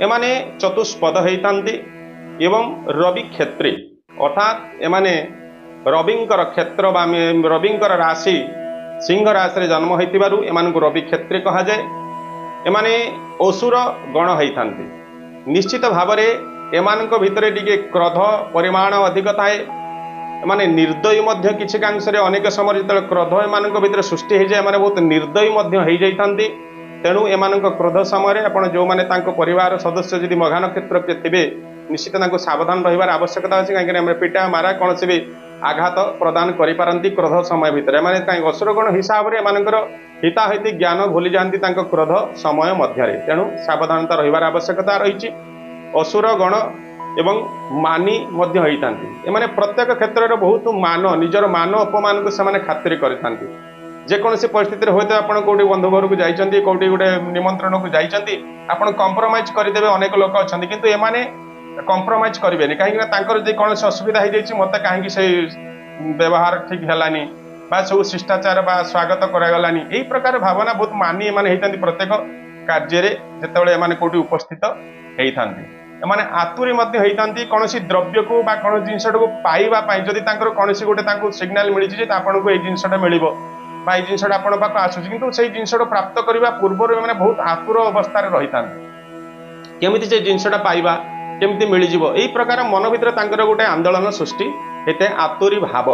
ଏମାନେ ଚତୁଷ୍ପଦ ହେଇଥାନ୍ତି ଏବଂ ରବି କ୍ଷେତ୍ରୀ, ଅର୍ଥାତ୍ ଏମାନେ ରବିଙ୍କର କ୍ଷେତ୍ର ବା ରବିଙ୍କର ରାଶି ସିଂହ ରାଶିରେ ଜନ୍ମ ହୋଇଥିବାରୁ ଏମାନଙ୍କୁ ରବି କ୍ଷେତ୍ରୀ କୁହାଯାଏ। ଏମାନେ ଅସୁର ଗଣ ହେଇଥାନ୍ତି। ନିଶ୍ଚିତ ଭାବରେ ଏମାନଙ୍କ ଭିତରେ ଟିକେ କ୍ରୋଧ ପରିମାଣ ଅଧିକ ଥାଏ। ଏମାନେ ନିର୍ଦ୍ଦୟୀ ମଧ୍ୟ କିଛି କାଂଶରେ। ଅନେକ ସମୟରେ ଯେତେବେଳେ କ୍ରୋଧ ଏମାନଙ୍କ ଭିତରେ ସୃଷ୍ଟି ହେଇଯାଏ, ଏମାନେ ବହୁତ ନିର୍ଦ୍ଦୟୀ ମଧ୍ୟ ହେଇଯାଇଥାନ୍ତି। ତେଣୁ ଏମାନଙ୍କ କ୍ରୋଧ ସମୟରେ ଆପଣ ଯେଉଁମାନେ ତାଙ୍କ ପରିବାର ସଦସ୍ୟ ଯଦି ମଘା ନକ୍ଷତ୍ର ଥିବେ, ନିଶ୍ଚିତ ତାଙ୍କୁ ସାବଧାନ ରହିବାର ଆବଶ୍ୟକତା ଅଛି, କାହିଁକିନା ଏମାନେ ପିଟା ମାରା କୌଣସି ବି ଆଘାତ ପ୍ରଦାନ କରିପାରନ୍ତି କ୍ରୋଧ ସମୟ ଭିତରେ। ଏମାନେ କାହିଁ ଅସୁରଗଣ ହିସାବରେ ଏମାନଙ୍କର ହିତାହିତି ଜ୍ଞାନ ଭୁଲି ଯାଆନ୍ତି ତାଙ୍କ କ୍ରୋଧ ସମୟ ମଧ୍ୟରେ। ତେଣୁ ସାବଧାନତା ରହିବାର ଆବଶ୍ୟକତା ରହିଛି। ଅସୁର ଗଣ ଏବଂ ମାନି ମଧ୍ୟ ହେଇଥାନ୍ତି। ଏମାନେ ପ୍ରତ୍ୟେକ କ୍ଷେତ୍ରରେ ବହୁତ ମାନ, ନିଜର ମାନ ଅପମାନକୁ ସେମାନେ ଖାତିରି କରିଥାନ୍ତି। ଯେକୌଣସି ପରିସ୍ଥିତିରେ ହୁଏତ ଆପଣ କୋଉଠି ବନ୍ଧୁ ଘରକୁ ଯାଇଛନ୍ତି, କୋଉଠି ଗୋଟେ ନିମନ୍ତ୍ରଣକୁ ଯାଇଛନ୍ତି, ଆପଣ କମ୍ପ୍ରମାଇଜ କରିଦେବେ, ଅନେକ ଲୋକ ଅଛନ୍ତି, କିନ୍ତୁ ଏମାନେ କମ୍ପ୍ରମାଇଜ କରିବେନି। କାହିଁକିନା ତାଙ୍କର ଯଦି କୌଣସି ଅସୁବିଧା ହେଇଯାଇଛି, ମତେ କାହିଁକି ସେଇ ବ୍ୟବହାର ଠିକ ହେଲାନି ବା ସବୁ ଶିଷ୍ଟାଚାର ବା ସ୍ୱାଗତ କରାଗଲାନି, ଏଇ ପ୍ରକାର ଭାବନା ବହୁତ ମାନି ଏମାନେ ହେଇଥାନ୍ତି ପ୍ରତ୍ୟେକ କାର୍ଯ୍ୟରେ ଯେତେବେଳେ ଏମାନେ କୋଉଠି ଉପସ୍ଥିତ ହେଇଥାନ୍ତି। ଏମାନେ ଆତୁରୀ ମଧ୍ୟ ହେଇଥାନ୍ତି କୌଣସି ଦ୍ରବ୍ୟକୁ ବା କୌଣସି ଜିନିଷଟାକୁ ପାଇବା ପାଇଁ। ଯଦି ତାଙ୍କର କୌଣସି ଗୋଟେ ତାଙ୍କୁ ସିଗ୍ନାଲ ମିଳିଛି ଯେ ଆପଣଙ୍କୁ ଏଇ ଜିନିଷଟା ମିଳିବ ବା ଏଇ ଜିନିଷଟା ଆପଣଙ୍କ ପାଖକୁ ଆସୁଛି, କିନ୍ତୁ ସେଇ ଜିନିଷଟା ପ୍ରାପ୍ତ କରିବା ପୂର୍ବରୁ ଏମାନେ ବହୁତ ଆତୁର ଅବସ୍ଥାରେ ରହିଥାନ୍ତି। କେମିତି ସେ ଜିନିଷଟା ପାଇବା, କେମିତି ମିଳିଯିବ, ଏଇ ପ୍ରକାର ମନ ଭିତରେ ତାଙ୍କର ଗୋଟେ ଆନ୍ଦୋଳନ ସୃଷ୍ଟି ହେଇଥାଏ। ଆତୁରୀ ଭାବ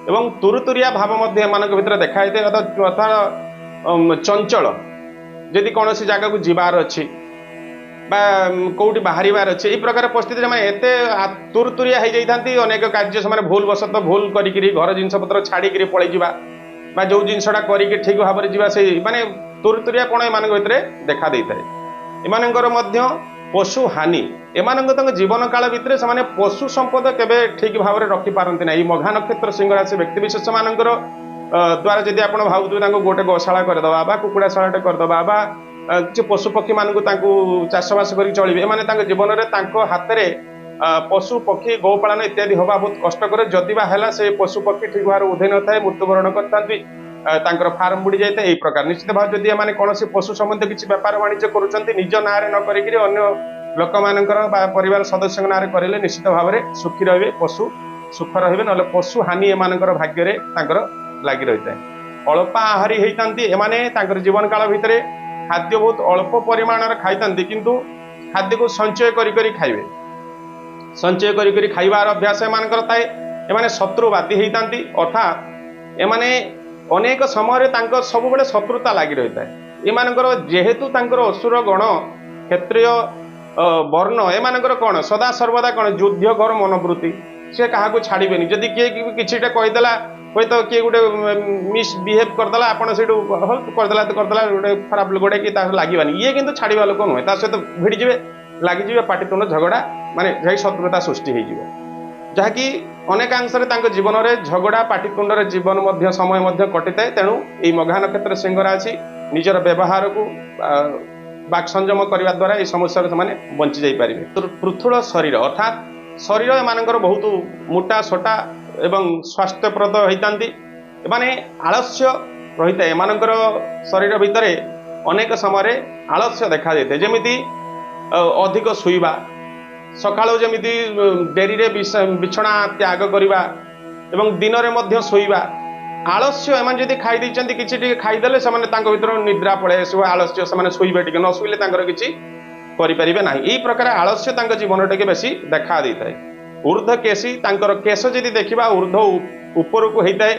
ଏବଂ ତୁରୁତୁରିଆ ଭାବ ମଧ୍ୟ ଏମାନଙ୍କ ଭିତରେ ଦେଖା ହେଇଥାଏ। ଅର୍ଥାତ୍ ଚଞ୍ଚଳ, ଯଦି କୌଣସି ଜାଗାକୁ ଯିବାର ଅଛି ବା କୋଉଠି ବାହାରିବାର ଅଛି, ଏଇ ପ୍ରକାର ପରିସ୍ଥିତିରେ ମାନେ ଏତେ ତୁରୁତୁରିଆ ହେଇଯାଇଥାନ୍ତି। ଅନେକ କାର୍ଯ୍ୟ ସେମାନେ ଭୁଲ ବଶତଃ ଭୁଲ କରିକିରି ଘର ଜିନିଷ ପତ୍ର ଛାଡ଼ିକିରି ପଳେଇଯିବା ବା ଯୋଉ ଜିନିଷଟା କରିକି ଠିକ ଭାବରେ ଯିବା, ସେଇ ମାନେ ତୁରୁତୁରିଆ ପଣ ଏମାନଙ୍କ ଭିତରେ ଦେଖା ଦେଇଥାଏ। ଏମାନଙ୍କର ମଧ୍ୟ ପଶୁ ହାନି, ଏମାନଙ୍କ ତାଙ୍କ ଜୀବନ କାଳ ଭିତରେ ସେମାନେ ପଶୁ ସମ୍ପଦ କେବେ ଠିକ ଭାବରେ ରଖିପାରନ୍ତି ନାହିଁ। ଏଇ ମଘା ନକ୍ଷତ୍ର ସିଂହ ରାଶି ବ୍ୟକ୍ତି ବିଶେଷ ମାନଙ୍କର ଦ୍ୱାରା ଯଦି ଆପଣ ଭାବୁଥିବେ ତାଙ୍କୁ ଗୋଟେ ଗୋଶାଳା କରିଦେବା ବା କୁକୁଡ଼ା ଶାଳାଟେ କରିଦେବା ବା କିଛି ପଶୁ ପକ୍ଷୀ ମାନଙ୍କୁ ତାଙ୍କୁ ଚାଷବାସ କରିକି ଚଳିବେ, ଏମାନେ ତାଙ୍କ ଜୀବନରେ ତାଙ୍କ ହାତରେ ପଶୁ ପକ୍ଷୀ ଗୋପାଳନ ଇତ୍ୟାଦି ହବା ବହୁତ କଷ୍ଟକର। ଯଦି ବା ହେଲା, ସେ ପଶୁ ପକ୍ଷୀ ଠିକ ଭାବରେ ଉଧେଇ ନଥାଏ, ମୃତ୍ୟୁବରଣ କରିଥାନ୍ତି। ତାଙ୍କର ଫାର୍ମ ବୁଡ଼ି ଯାଇଥାଏ। ଏଇ ପ୍ରକାର ନିଶ୍ଚିତ ଭାବେ ଯଦି ଏମାନେ କୌଣସି ପଶୁ ସମ୍ବନ୍ଧୀୟ କିଛି ବେପାର ବାଣିଜ୍ୟ କରୁଛନ୍ତି, ନିଜ ନାଁରେ ନ କରିକିରି ଅନ୍ୟ ଲୋକମାନଙ୍କର ବା ପରିବାର ସଦସ୍ୟଙ୍କ ନାଁରେ କରିଲେ ନିଶ୍ଚିତ ଭାବରେ ସୁଖୀ ରହିବେ, ପଶୁ ସୁଖ ରହିବେ। ନହେଲେ ପଶୁ ହାନି ଏମାନଙ୍କର ଭାଗ୍ୟରେ ତାଙ୍କର ଲାଗି ରହିଥାଏ। ଅଳ୍ପ ଆହାରୀ ହେଇଥାନ୍ତି ଏମାନେ। ତାଙ୍କର ଜୀବନ କାଳ ଭିତରେ ଖାଦ୍ୟ ବହୁତ ଅଳ୍ପ ପରିମାଣରେ ଖାଇଥାନ୍ତି, କିନ୍ତୁ ଖାଦ୍ୟକୁ ସଞ୍ଚୟ କରି କରି ଖାଇବେ। ସଞ୍ଚୟ କରି କରି ଖାଇବାର ଅଭ୍ୟାସ ଏମାନଙ୍କର ଥାଏ। ଏମାନେ ଶତ୍ରୁବାଦୀ ହେଇଥାନ୍ତି, ଅର୍ଥାତ୍ ଏମାନେ ଅନେକ ସମୟରେ ତାଙ୍କ ସବୁବେଳେ ଶତ୍ରୁତା ଲାଗି ରହିଥାଏ ଏମାନଙ୍କର। ଯେହେତୁ ତାଙ୍କର ଅସୁର ଗଣ କ୍ଷତ୍ରିୟ ବର୍ଣ୍ଣ, ଏମାନଙ୍କର କ'ଣ ସଦା ସର୍ବଦା କ'ଣ ଯୁଦ୍ଧକର ମନୋବୃତ୍ତି। ସେ କାହାକୁ ଛାଡ଼ିବେନି। ଯଦି କିଏ କିଛିଟା କହିଦେଲା, ହୁଏତ କିଏ ଗୋଟେ ମିସବିହେଭ୍ କରିଦେଲା, ଆପଣ ସେଇଠୁ ହଉ କରିଦେଲା ତ କରିଦେଲା, ଗୋଟେ ଖରାପ ଲୋକଟେ କି ତା ଲାଗିବାନି। ଇଏ କିନ୍ତୁ ଛାଡ଼ିବା ଲୋକ ନୁହେଁ। ତା ସହିତ ଭିଡ଼ିଯିବେ, ଲାଗିଯିବେ, ପାଟିତୁଣ୍ଡ ଝଗଡ଼ା, ମାନେ ଯାଇ ଶତ୍ରୁତା ସୃଷ୍ଟି ହେଇଯିବ, ଯାହାକି ଅନେକାଂଶରେ ତାଙ୍କ ଜୀବନରେ ଝଗଡ଼ା ପାଟିତୁଣ୍ଡରେ ଜୀବନ ମଧ୍ୟ ସମୟ ମଧ୍ୟ କଟିଥାଏ। ତେଣୁ ଏଇ ମଘା ନକ୍ଷତ୍ର ସିଂହ ରାଶି ନିଜର ବ୍ୟବହାରକୁ ବାକ୍ ସଂଯମ କରିବା ଦ୍ୱାରା ଏହି ସମସ୍ୟାରୁ ସେମାନେ ବଞ୍ଚି ଯାଇପାରିବେ। ପୃଥୁଳ ଶରୀର, ଅର୍ଥାତ୍ ଶରୀର ଏମାନଙ୍କର ବହୁତ ମୋଟା ସୋଟା ଏବଂ ସ୍ୱାସ୍ଥ୍ୟପ୍ରଦ ହେଇଥାନ୍ତି। ଏମାନେ ଆଳସ୍ୟ ରହିଥାଏ। ଏମାନଙ୍କର ଶରୀର ଭିତରେ ଅନେକ ସମୟରେ ଆଳସ୍ୟ ଦେଖାଯାଇଥାଏ, ଯେମିତି ଅଧିକ ଶୋଇବା, ସକାଳୁ ଯେମିତି ଡେରିରେ ବିଛଣା ତ୍ୟାଗ କରିବା ଏବଂ ଦିନରେ ମଧ୍ୟ ଶୋଇବା ଆଳସ୍ୟ। ଏମାନେ ଯଦି ଖାଇ ଦେଇଛନ୍ତି, କିଛି ଟିକେ ଖାଇଦେଲେ ସେମାନେ ତାଙ୍କ ଭିତରୁ ନିଦ୍ରା ପଳେଇ ଆସିବ, ଆଳସ୍ୟ, ସେମାନେ ଶୋଇବେ ଟିକେ, ନ ଶୋଇଲେ ତାଙ୍କର କିଛି କରିପାରିବେ ନାହିଁ। ଏଇ ପ୍ରକାର ଆଳସ୍ୟ ତାଙ୍କ ଜୀବନ ଟିକେ ବେଶୀ ଦେଖା ଦେଇଥାଏ। ଉର୍ଦ୍ଧ୍ୱ କେଶୀ, ତାଙ୍କର କେଶ ଯଦି ଦେଖିବା ଉର୍ଦ୍ଧ୍ୱ ଉପରକୁ ହେଇଥାଏ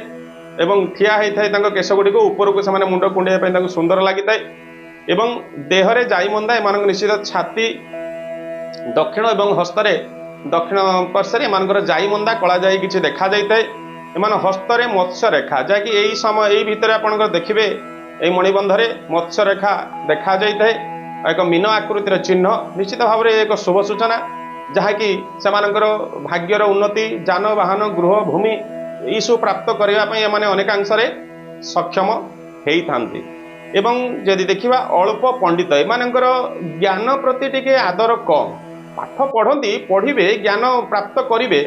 ଏବଂ ଠିଆ ହେଇଥାଏ। ତାଙ୍କ କେଶ ଗୁଡ଼ିକ ଉପରକୁ, ସେମାନେ ମୁଣ୍ଡ କୁଣ୍ଡେଇବା ପାଇଁ ତାଙ୍କୁ ସୁନ୍ଦର ଲାଗିଥାଏ। ଏବଂ ଦେହରେ ଯାଇମନ୍ଦା, ଏମାନଙ୍କ ନିଶ୍ଚିତ ଛାତି ଦକ୍ଷିଣ ଏବଂ ହସ୍ତରେ ଦକ୍ଷିଣ ପାର୍ଶ୍ୱରେ ଏମାନଙ୍କର ଯାଇମନ୍ଦା କଳାଯାଇ କିଛି ଦେଖାଯାଇଥାଏ। ଏମାନେ ହସ୍ତରେ ମତ୍ସ୍ୟ ରେଖା, ଯାହାକି ଏଇ ସମୟ ଏଇ ଭିତରେ ଆପଣଙ୍କର ଦେଖିବେ ଏଇ ମଣିବନ୍ଧରେ ମତ୍ସ୍ୟ ରେଖା ଦେଖାଯାଇଥାଏ, ଏକ ମୀନ ଆକୃତିର ଚିହ୍ନ। ନିଶ୍ଚିତ ଭାବରେ ଏକ ଶୁଭ ସୂଚନା, ଯାହାକି ସେମାନଙ୍କର ଭାଗ୍ୟର ଉନ୍ନତି, ଯାନବାହନ, ଗୃହ, ଭୂମି ଏଇସବୁ ପ୍ରାପ୍ତ କରିବା ପାଇଁ ଏମାନେ ଅନେକାଂଶରେ ସକ୍ଷମ ହେଇଥାନ୍ତି। ଏବଂ ଯଦି ଦେଖିବା ଅଳ୍ପ ପଣ୍ଡିତ, ଏମାନଙ୍କର ଜ୍ଞାନ ପ୍ରତି ଟିକେ ଆଦର କମ୍। ପାଠ ପଢ଼ନ୍ତି, ପଢ଼ିବେ, ଜ୍ଞାନ ପ୍ରାପ୍ତ କରିବେ,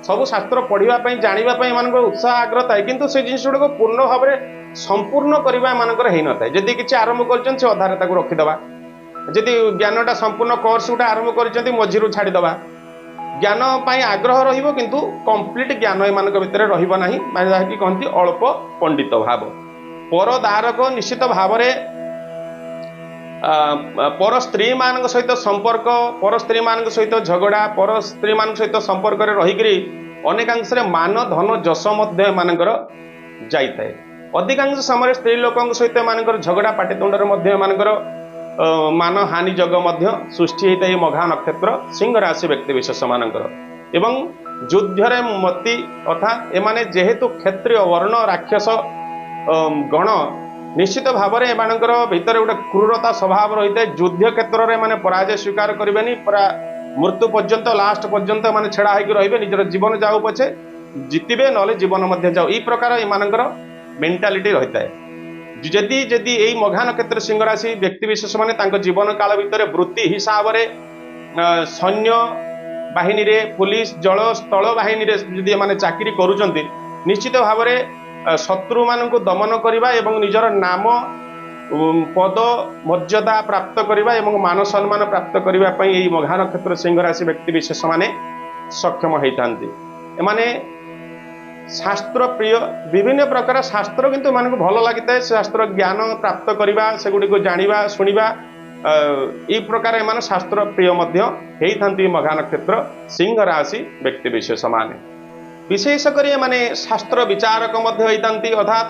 ସବୁ ଶାସ୍ତ୍ର ପଢ଼ିବା ପାଇଁ ଜାଣିବା ପାଇଁ ଏମାନଙ୍କର ଉତ୍ସାହ ଆଗ୍ରହ ଥାଏ, କିନ୍ତୁ ସେ ଜିନିଷ ଗୁଡ଼ିକ ପୂର୍ଣ୍ଣ ଭାବରେ ସମ୍ପୂର୍ଣ୍ଣ କରିବା ଏମାନଙ୍କର ହେଇନଥାଏ। ଯଦି କିଛି ଆରମ୍ଭ କରିଛନ୍ତି, ସେ ଅଧାରେ ତାକୁ ରଖିଦେବା। ଯଦି ଜ୍ଞାନଟା ସମ୍ପୂର୍ଣ୍ଣ କୋର୍ସ ଗୋଟେ ଆରମ୍ଭ କରିଛନ୍ତି, ମଝିରୁ ଛାଡ଼ିଦେବା। ଜ୍ଞାନ ପାଇଁ ଆଗ୍ରହ ରହିବ, କିନ୍ତୁ କମ୍ପ୍ଲିଟ ଜ୍ଞାନ ଏମାନଙ୍କ ଭିତରେ ରହିବ ନାହିଁ, ମାନେ ଯାହାକି କହନ୍ତି ଅଳ୍ପ ପଣ୍ଡିତ ଭାବ। ପରଦାରକ, ନିଶ୍ଚିତ ଭାବରେ ପର ସ୍ତ୍ରୀମାନଙ୍କ ସହିତ ସମ୍ପର୍କ, ପର ସ୍ତ୍ରୀମାନଙ୍କ ସହିତ ଝଗଡ଼ା, ପର ସ୍ତ୍ରୀମାନଙ୍କ ସହିତ ସମ୍ପର୍କରେ ରହିକରି ଅନେକାଂଶରେ ମାନ ଧନ ଯଶ ମଧ୍ୟ ଏମାନଙ୍କର ଯାଇଥାଏ। ଅଧିକାଂଶ ସମୟରେ ସ୍ତ୍ରୀ ଲୋକଙ୍କ ସହିତ ଏମାନଙ୍କର ଝଗଡ଼ା ପାଟିତୁଣ୍ଡରେ ମଧ୍ୟ ଏମାନଙ୍କର ମାନ ହାନି ଯୋଗ ମଧ୍ୟ ସୃଷ୍ଟି ହେଇଥାଏ ମଘା ନକ୍ଷତ୍ର ସିଂହ ରାଶି ବ୍ୟକ୍ତି ବିଶେଷ ମାନଙ୍କର। ଏବଂ ଯୁଦ୍ଧରେ ମତି, ଅର୍ଥାତ୍ ଏମାନେ ଯେହେତୁ କ୍ଷତ୍ରିୟ ବର୍ଣ୍ଣ ରାକ୍ଷସ ଗଣ, ନିଶ୍ଚିତ ଭାବରେ ଏମାନଙ୍କର ଭିତରେ ଗୋଟେ କ୍ରୁରତା ସ୍ୱଭାବ ରହିଥାଏ। ଯୁଦ୍ଧ କ୍ଷେତ୍ରରେ ଏମାନେ ପରାଜୟ ସ୍ୱୀକାର କରିବେନି, ପୁରା ମୃତ୍ୟୁ ପର୍ଯ୍ୟନ୍ତ, ଲାଷ୍ଟ ପର୍ଯ୍ୟନ୍ତ ଏମାନେ ଛିଡ଼ା ହେଇକି ରହିବେ। ନିଜର ଜୀବନ ଯାଉ ପଛେ ଜିତିବେ, ନହେଲେ ଜୀବନ ମଧ୍ୟ ଯାଉ, ଏଇ ପ୍ରକାର ଏମାନଙ୍କର ମେଣ୍ଟାଲିଟି ରହିଥାଏ। ଯଦି ଏଇ ମଘା ନକ୍ଷତ୍ର ସିଂହ ରାଶି ବ୍ୟକ୍ତି ବିଶେଷ ମାନେ ତାଙ୍କ ଜୀବନ କାଳ ଭିତରେ ବୃତ୍ତି ହିସାବରେ ସୈନ୍ୟ ବାହିନୀରେ, ପୋଲିସ, ଜଳ ସ୍ଥଳ ବାହିନୀରେ ଯଦି ଏମାନେ ଚାକିରି କରୁଛନ୍ତି, ନିଶ୍ଚିତ ଭାବରେ ଶତ୍ରୁମାନଙ୍କୁ ଦମନ କରିବା ଏବଂ ନିଜର ନାମ, ପଦ, ମର୍ଯ୍ୟାଦା ପ୍ରାପ୍ତ କରିବା ଏବଂ ମାନ ସମ୍ମାନ ପ୍ରାପ୍ତ କରିବା ପାଇଁ ଏଇ ମଘା ନକ୍ଷତ୍ର ସିଂହ ରାଶି ବ୍ୟକ୍ତି ବିଶେଷ ମାନେ ସକ୍ଷମ ହେଇଥାନ୍ତି। ଏମାନେ ଶାସ୍ତ୍ର ପ୍ରିୟ। ବିଭିନ୍ନ ପ୍ରକାର ଶାସ୍ତ୍ର କିନ୍ତୁ ଏମାନଙ୍କୁ ଭଲ ଲାଗିଥାଏ। ଶାସ୍ତ୍ର ଜ୍ଞାନ ପ୍ରାପ୍ତ କରିବା, ସେଗୁଡ଼ିକୁ ଜାଣିବା, ଶୁଣିବା, ଏଇ ପ୍ରକାର ଏମାନେ ଶାସ୍ତ୍ର ପ୍ରିୟ ମଧ୍ୟ ହେଇଥାନ୍ତି ମଘା ନକ୍ଷତ୍ର ସିଂହ ରାଶି ବ୍ୟକ୍ତି ବିଶେଷ ମାନେ। ବିଶେଷ କରି ଏମାନେ ଶାସ୍ତ୍ର ବିଚାରକ ମଧ୍ୟ ହେଇଥାନ୍ତି, ଅର୍ଥାତ୍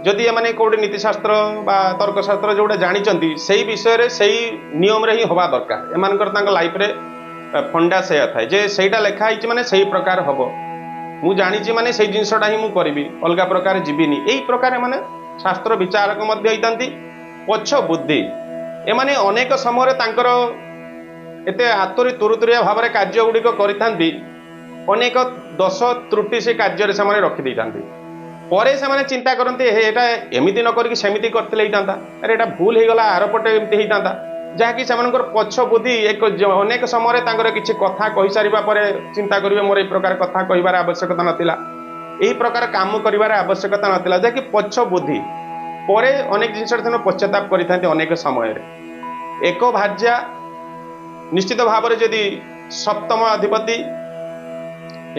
ଯଦି ଏମାନେ କୋଉଠି ନୀତିଶାସ୍ତ୍ର ବା ତର୍କଶାସ୍ତ୍ର ଯୋଉଟା ଜାଣିଛନ୍ତି, ସେଇ ବିଷୟରେ ସେଇ ନିୟମରେ ହିଁ ହବା ଦରକାର। ଏମାନଙ୍କର ତାଙ୍କ ଲାଇଫରେ ଫଣ୍ଡା ସେୟା ଥାଏ ଯେ ସେଇଟା ଲେଖା ହେଇଛି ମାନେ ସେଇ ପ୍ରକାର ହବ, ମୁଁ ଜାଣିଛି ମାନେ ସେଇ ଜିନିଷଟା ହିଁ ମୁଁ କରିବି, ଅଲଗା ପ୍ରକାର ଯିବିନି। ଏଇ ପ୍ରକାର ଏମାନେ ଶାସ୍ତ୍ର ବିଚାରକ ମଧ୍ୟ ହେଇଥାନ୍ତି। ପଛ ବୁଦ୍ଧି, ଏମାନେ ଅନେକ ସମୟରେ ତାଙ୍କର ଏତେ ଆତୁରି ତୁରୁତୁରିଆ ଭାବରେ କାର୍ଯ୍ୟ ଗୁଡ଼ିକ କରିଥାନ୍ତି, ଅନେକ ଦୋଷ ତ୍ରୁଟି ସେ କାର୍ଯ୍ୟରେ ସେମାନେ ରଖିଦେଇଥାନ୍ତି। ପରେ ସେମାନେ ଚିନ୍ତା କରନ୍ତି, ହେ ଏଇଟା ଏମିତି ନ କରିକି ସେମିତି କରିଥିଲେ ହେଇଥାନ୍ତା, ଆରେ ଏଇଟା ଭୁଲ ହେଇଗଲା, ଆରପଟେ ଏମିତି ହେଇଥାନ୍ତା। ଯାହାକି ସେମାନଙ୍କର ପଛ ବୁଦ୍ଧି ଏକ ଅନେକ ସମୟରେ ତାଙ୍କର କିଛି କଥା କହିସାରିବା ପରେ ଚିନ୍ତା କରିବେ, ମୋର ଏଇ ପ୍ରକାର କଥା କହିବାର ଆବଶ୍ୟକତା ନଥିଲା, ଏହି ପ୍ରକାର କାମ କରିବାର ଆବଶ୍ୟକତା ନଥିଲା, ଯାହାକି ପଛ ବୁଦ୍ଧି। ପରେ ଅନେକ ଜିନିଷରେ ସେମାନେ ପଶ୍ଚାତାପ କରିଥାନ୍ତି ଅନେକ ସମୟରେ। ଏକ ଭାର୍ଯ୍ୟା ନିଶ୍ଚିତ ଭାବରେ ଯଦି ସପ୍ତମ ଅଧିପତି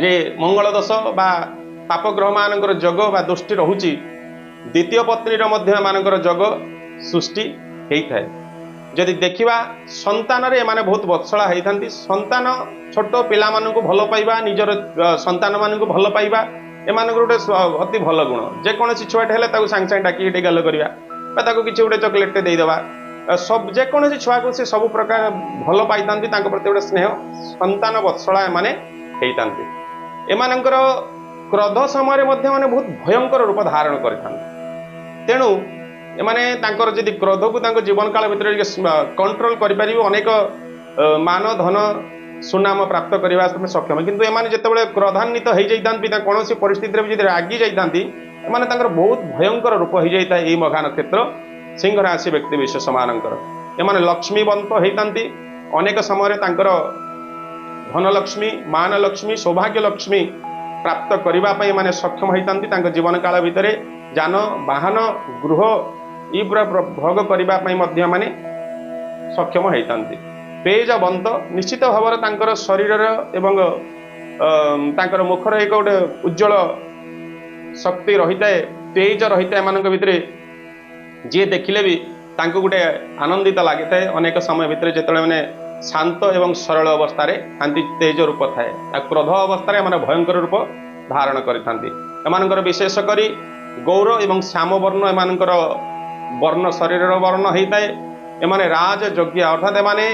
ରେ ମଙ୍ଗଳ ଦୋଷ ବା ପାପ ଗ୍ରହମାନଙ୍କର ଯୋଗ ବା ଦୃଷ୍ଟି ରହୁଛି, ଦ୍ୱିତୀୟ ପତ୍ନୀର ମଧ୍ୟ ଏମାନଙ୍କର ଯୋଗ ସୃଷ୍ଟି ହେଇଥାଏ। ଯଦି ଦେଖିବା ସନ୍ତାନରେ ଏମାନେ ବହୁତ ବତ୍ସଳା ହେଇଥାନ୍ତି। ସନ୍ତାନ ଛୋଟ ପିଲାମାନଙ୍କୁ ଭଲ ପାଇବା, ନିଜର ସନ୍ତାନମାନଙ୍କୁ ଭଲ ପାଇବା ଏମାନଙ୍କର ଗୋଟେ ଅତି ଭଲ ଗୁଣ। ଯେକୌଣସି ଛୁଆଟେ ହେଲେ ତାକୁ ସାଙ୍ଗେ ସାଙ୍ଗେ ଡାକିକି ଟିକେ ଗାଲ କରିବା ବା ତାକୁ କିଛି ଗୋଟେ ଚକୋଲେଟଟେ ଦେଇଦେବା, ସବୁ ଯେକୌଣସି ଛୁଆକୁ ସେ ସବୁ ପ୍ରକାର ଭଲ ପାଇଥାନ୍ତି, ତାଙ୍କ ପ୍ରତି ଗୋଟେ ସ୍ନେହ, ସନ୍ତାନ ବତ୍ସଳା ଏମାନେ ହେଇଥାନ୍ତି। ଏମାନଙ୍କର କ୍ରୋଧ ସମୟରେ ମଧ୍ୟ ମାନେ ବହୁତ ଭୟଙ୍କର ରୂପ ଧାରଣ କରିଥାନ୍ତି। ତେଣୁ ଏମାନେ ତାଙ୍କର ଯଦି କ୍ରୋଧକୁ ତାଙ୍କ ଜୀବନ କାଳ ଭିତରେ ଟିକେ କଣ୍ଟ୍ରୋଲ କରିପାରିବେ, ଅନେକ ମାନ ଧନ ସୁନାମ ପ୍ରାପ୍ତ କରିବା ସକ୍ଷମ। କିନ୍ତୁ ଏମାନେ ଯେତେବେଳେ କ୍ରୋଧାନ୍ୱିତ ହେଇଯାଇଥାନ୍ତି, ତାଙ୍କ କୌଣସି ପରିସ୍ଥିତିରେ ବି ଯଦି ରାଗି ଯାଇଥାନ୍ତି, ଏମାନେ ତାଙ୍କର ବହୁତ ଭୟଙ୍କର ରୂପ ହେଇଯାଇଥାଏ ଏଇ ମଘା ନକ୍ଷତ୍ର ସିଂହ ରାଶି ବ୍ୟକ୍ତି ବିଶେଷମାନଙ୍କର। ଏମାନେ ଲକ୍ଷ୍ମୀବନ୍ତ ହେଇଥାନ୍ତି। ଅନେକ ସମୟରେ ତାଙ୍କର ଧନଲକ୍ଷ୍ମୀ, ମାନଲକ୍ଷ୍ମୀ, ସୌଭାଗ୍ୟ ଲକ୍ଷ୍ମୀ ପ୍ରାପ୍ତ କରିବା ପାଇଁ ଏମାନେ ସକ୍ଷମ ହେଇଥାନ୍ତି। ତାଙ୍କ ଜୀବନ କାଳ ଭିତରେ ଯାନ ବାହନ ଗୃହ ଇ ପୁରା ଭୋଗ କରିବା ପାଇଁ ମଧ୍ୟ ଏମାନେ ସକ୍ଷମ ହେଇଥାନ୍ତି। ତେଜବନ୍ତ ନିଶ୍ଚିତ ଭାବରେ ତାଙ୍କର ଶରୀରର ଏବଂ ତାଙ୍କର ମୁଖର ଏକ ଗୋଟେ ଉଜ୍ଜଳ ଶକ୍ତି ରହିଥାଏ, ତେଜ ରହିଥାଏ ଏମାନଙ୍କ ଭିତରେ। ଯିଏ ଦେଖିଲେ ବି ତାଙ୍କୁ ଗୋଟେ ଆନନ୍ଦିତ ଲାଗିଥାଏ। ଅନେକ ସମୟ ଭିତରେ ଯେତେବେଳେ ମାନେ ଶାନ୍ତ ଏବଂ ସରଳ ଅବସ୍ଥାରେ ଥାନ୍ତି, ତେଜ ରୂପ ଥାଏ। ଆଉ କ୍ରୋଧ ଅବସ୍ଥାରେ ଏମାନେ ଭୟଙ୍କର ରୂପ ଧାରଣ କରିଥାନ୍ତି। ଏମାନଙ୍କର ବିଶେଷ କରି ଗୌର ଏବଂ ଶ୍ୟାମ ବର୍ଣ୍ଣ ଏମାନଙ୍କର ବର୍ଣ୍ଣ, ଶରୀରର ବର୍ଣ୍ଣ ହେଇଥାଏ। ଏମାନେ ରାଜଯୋଗ୍ୟ, ଅର୍ଥାତ୍ ଏମାନେ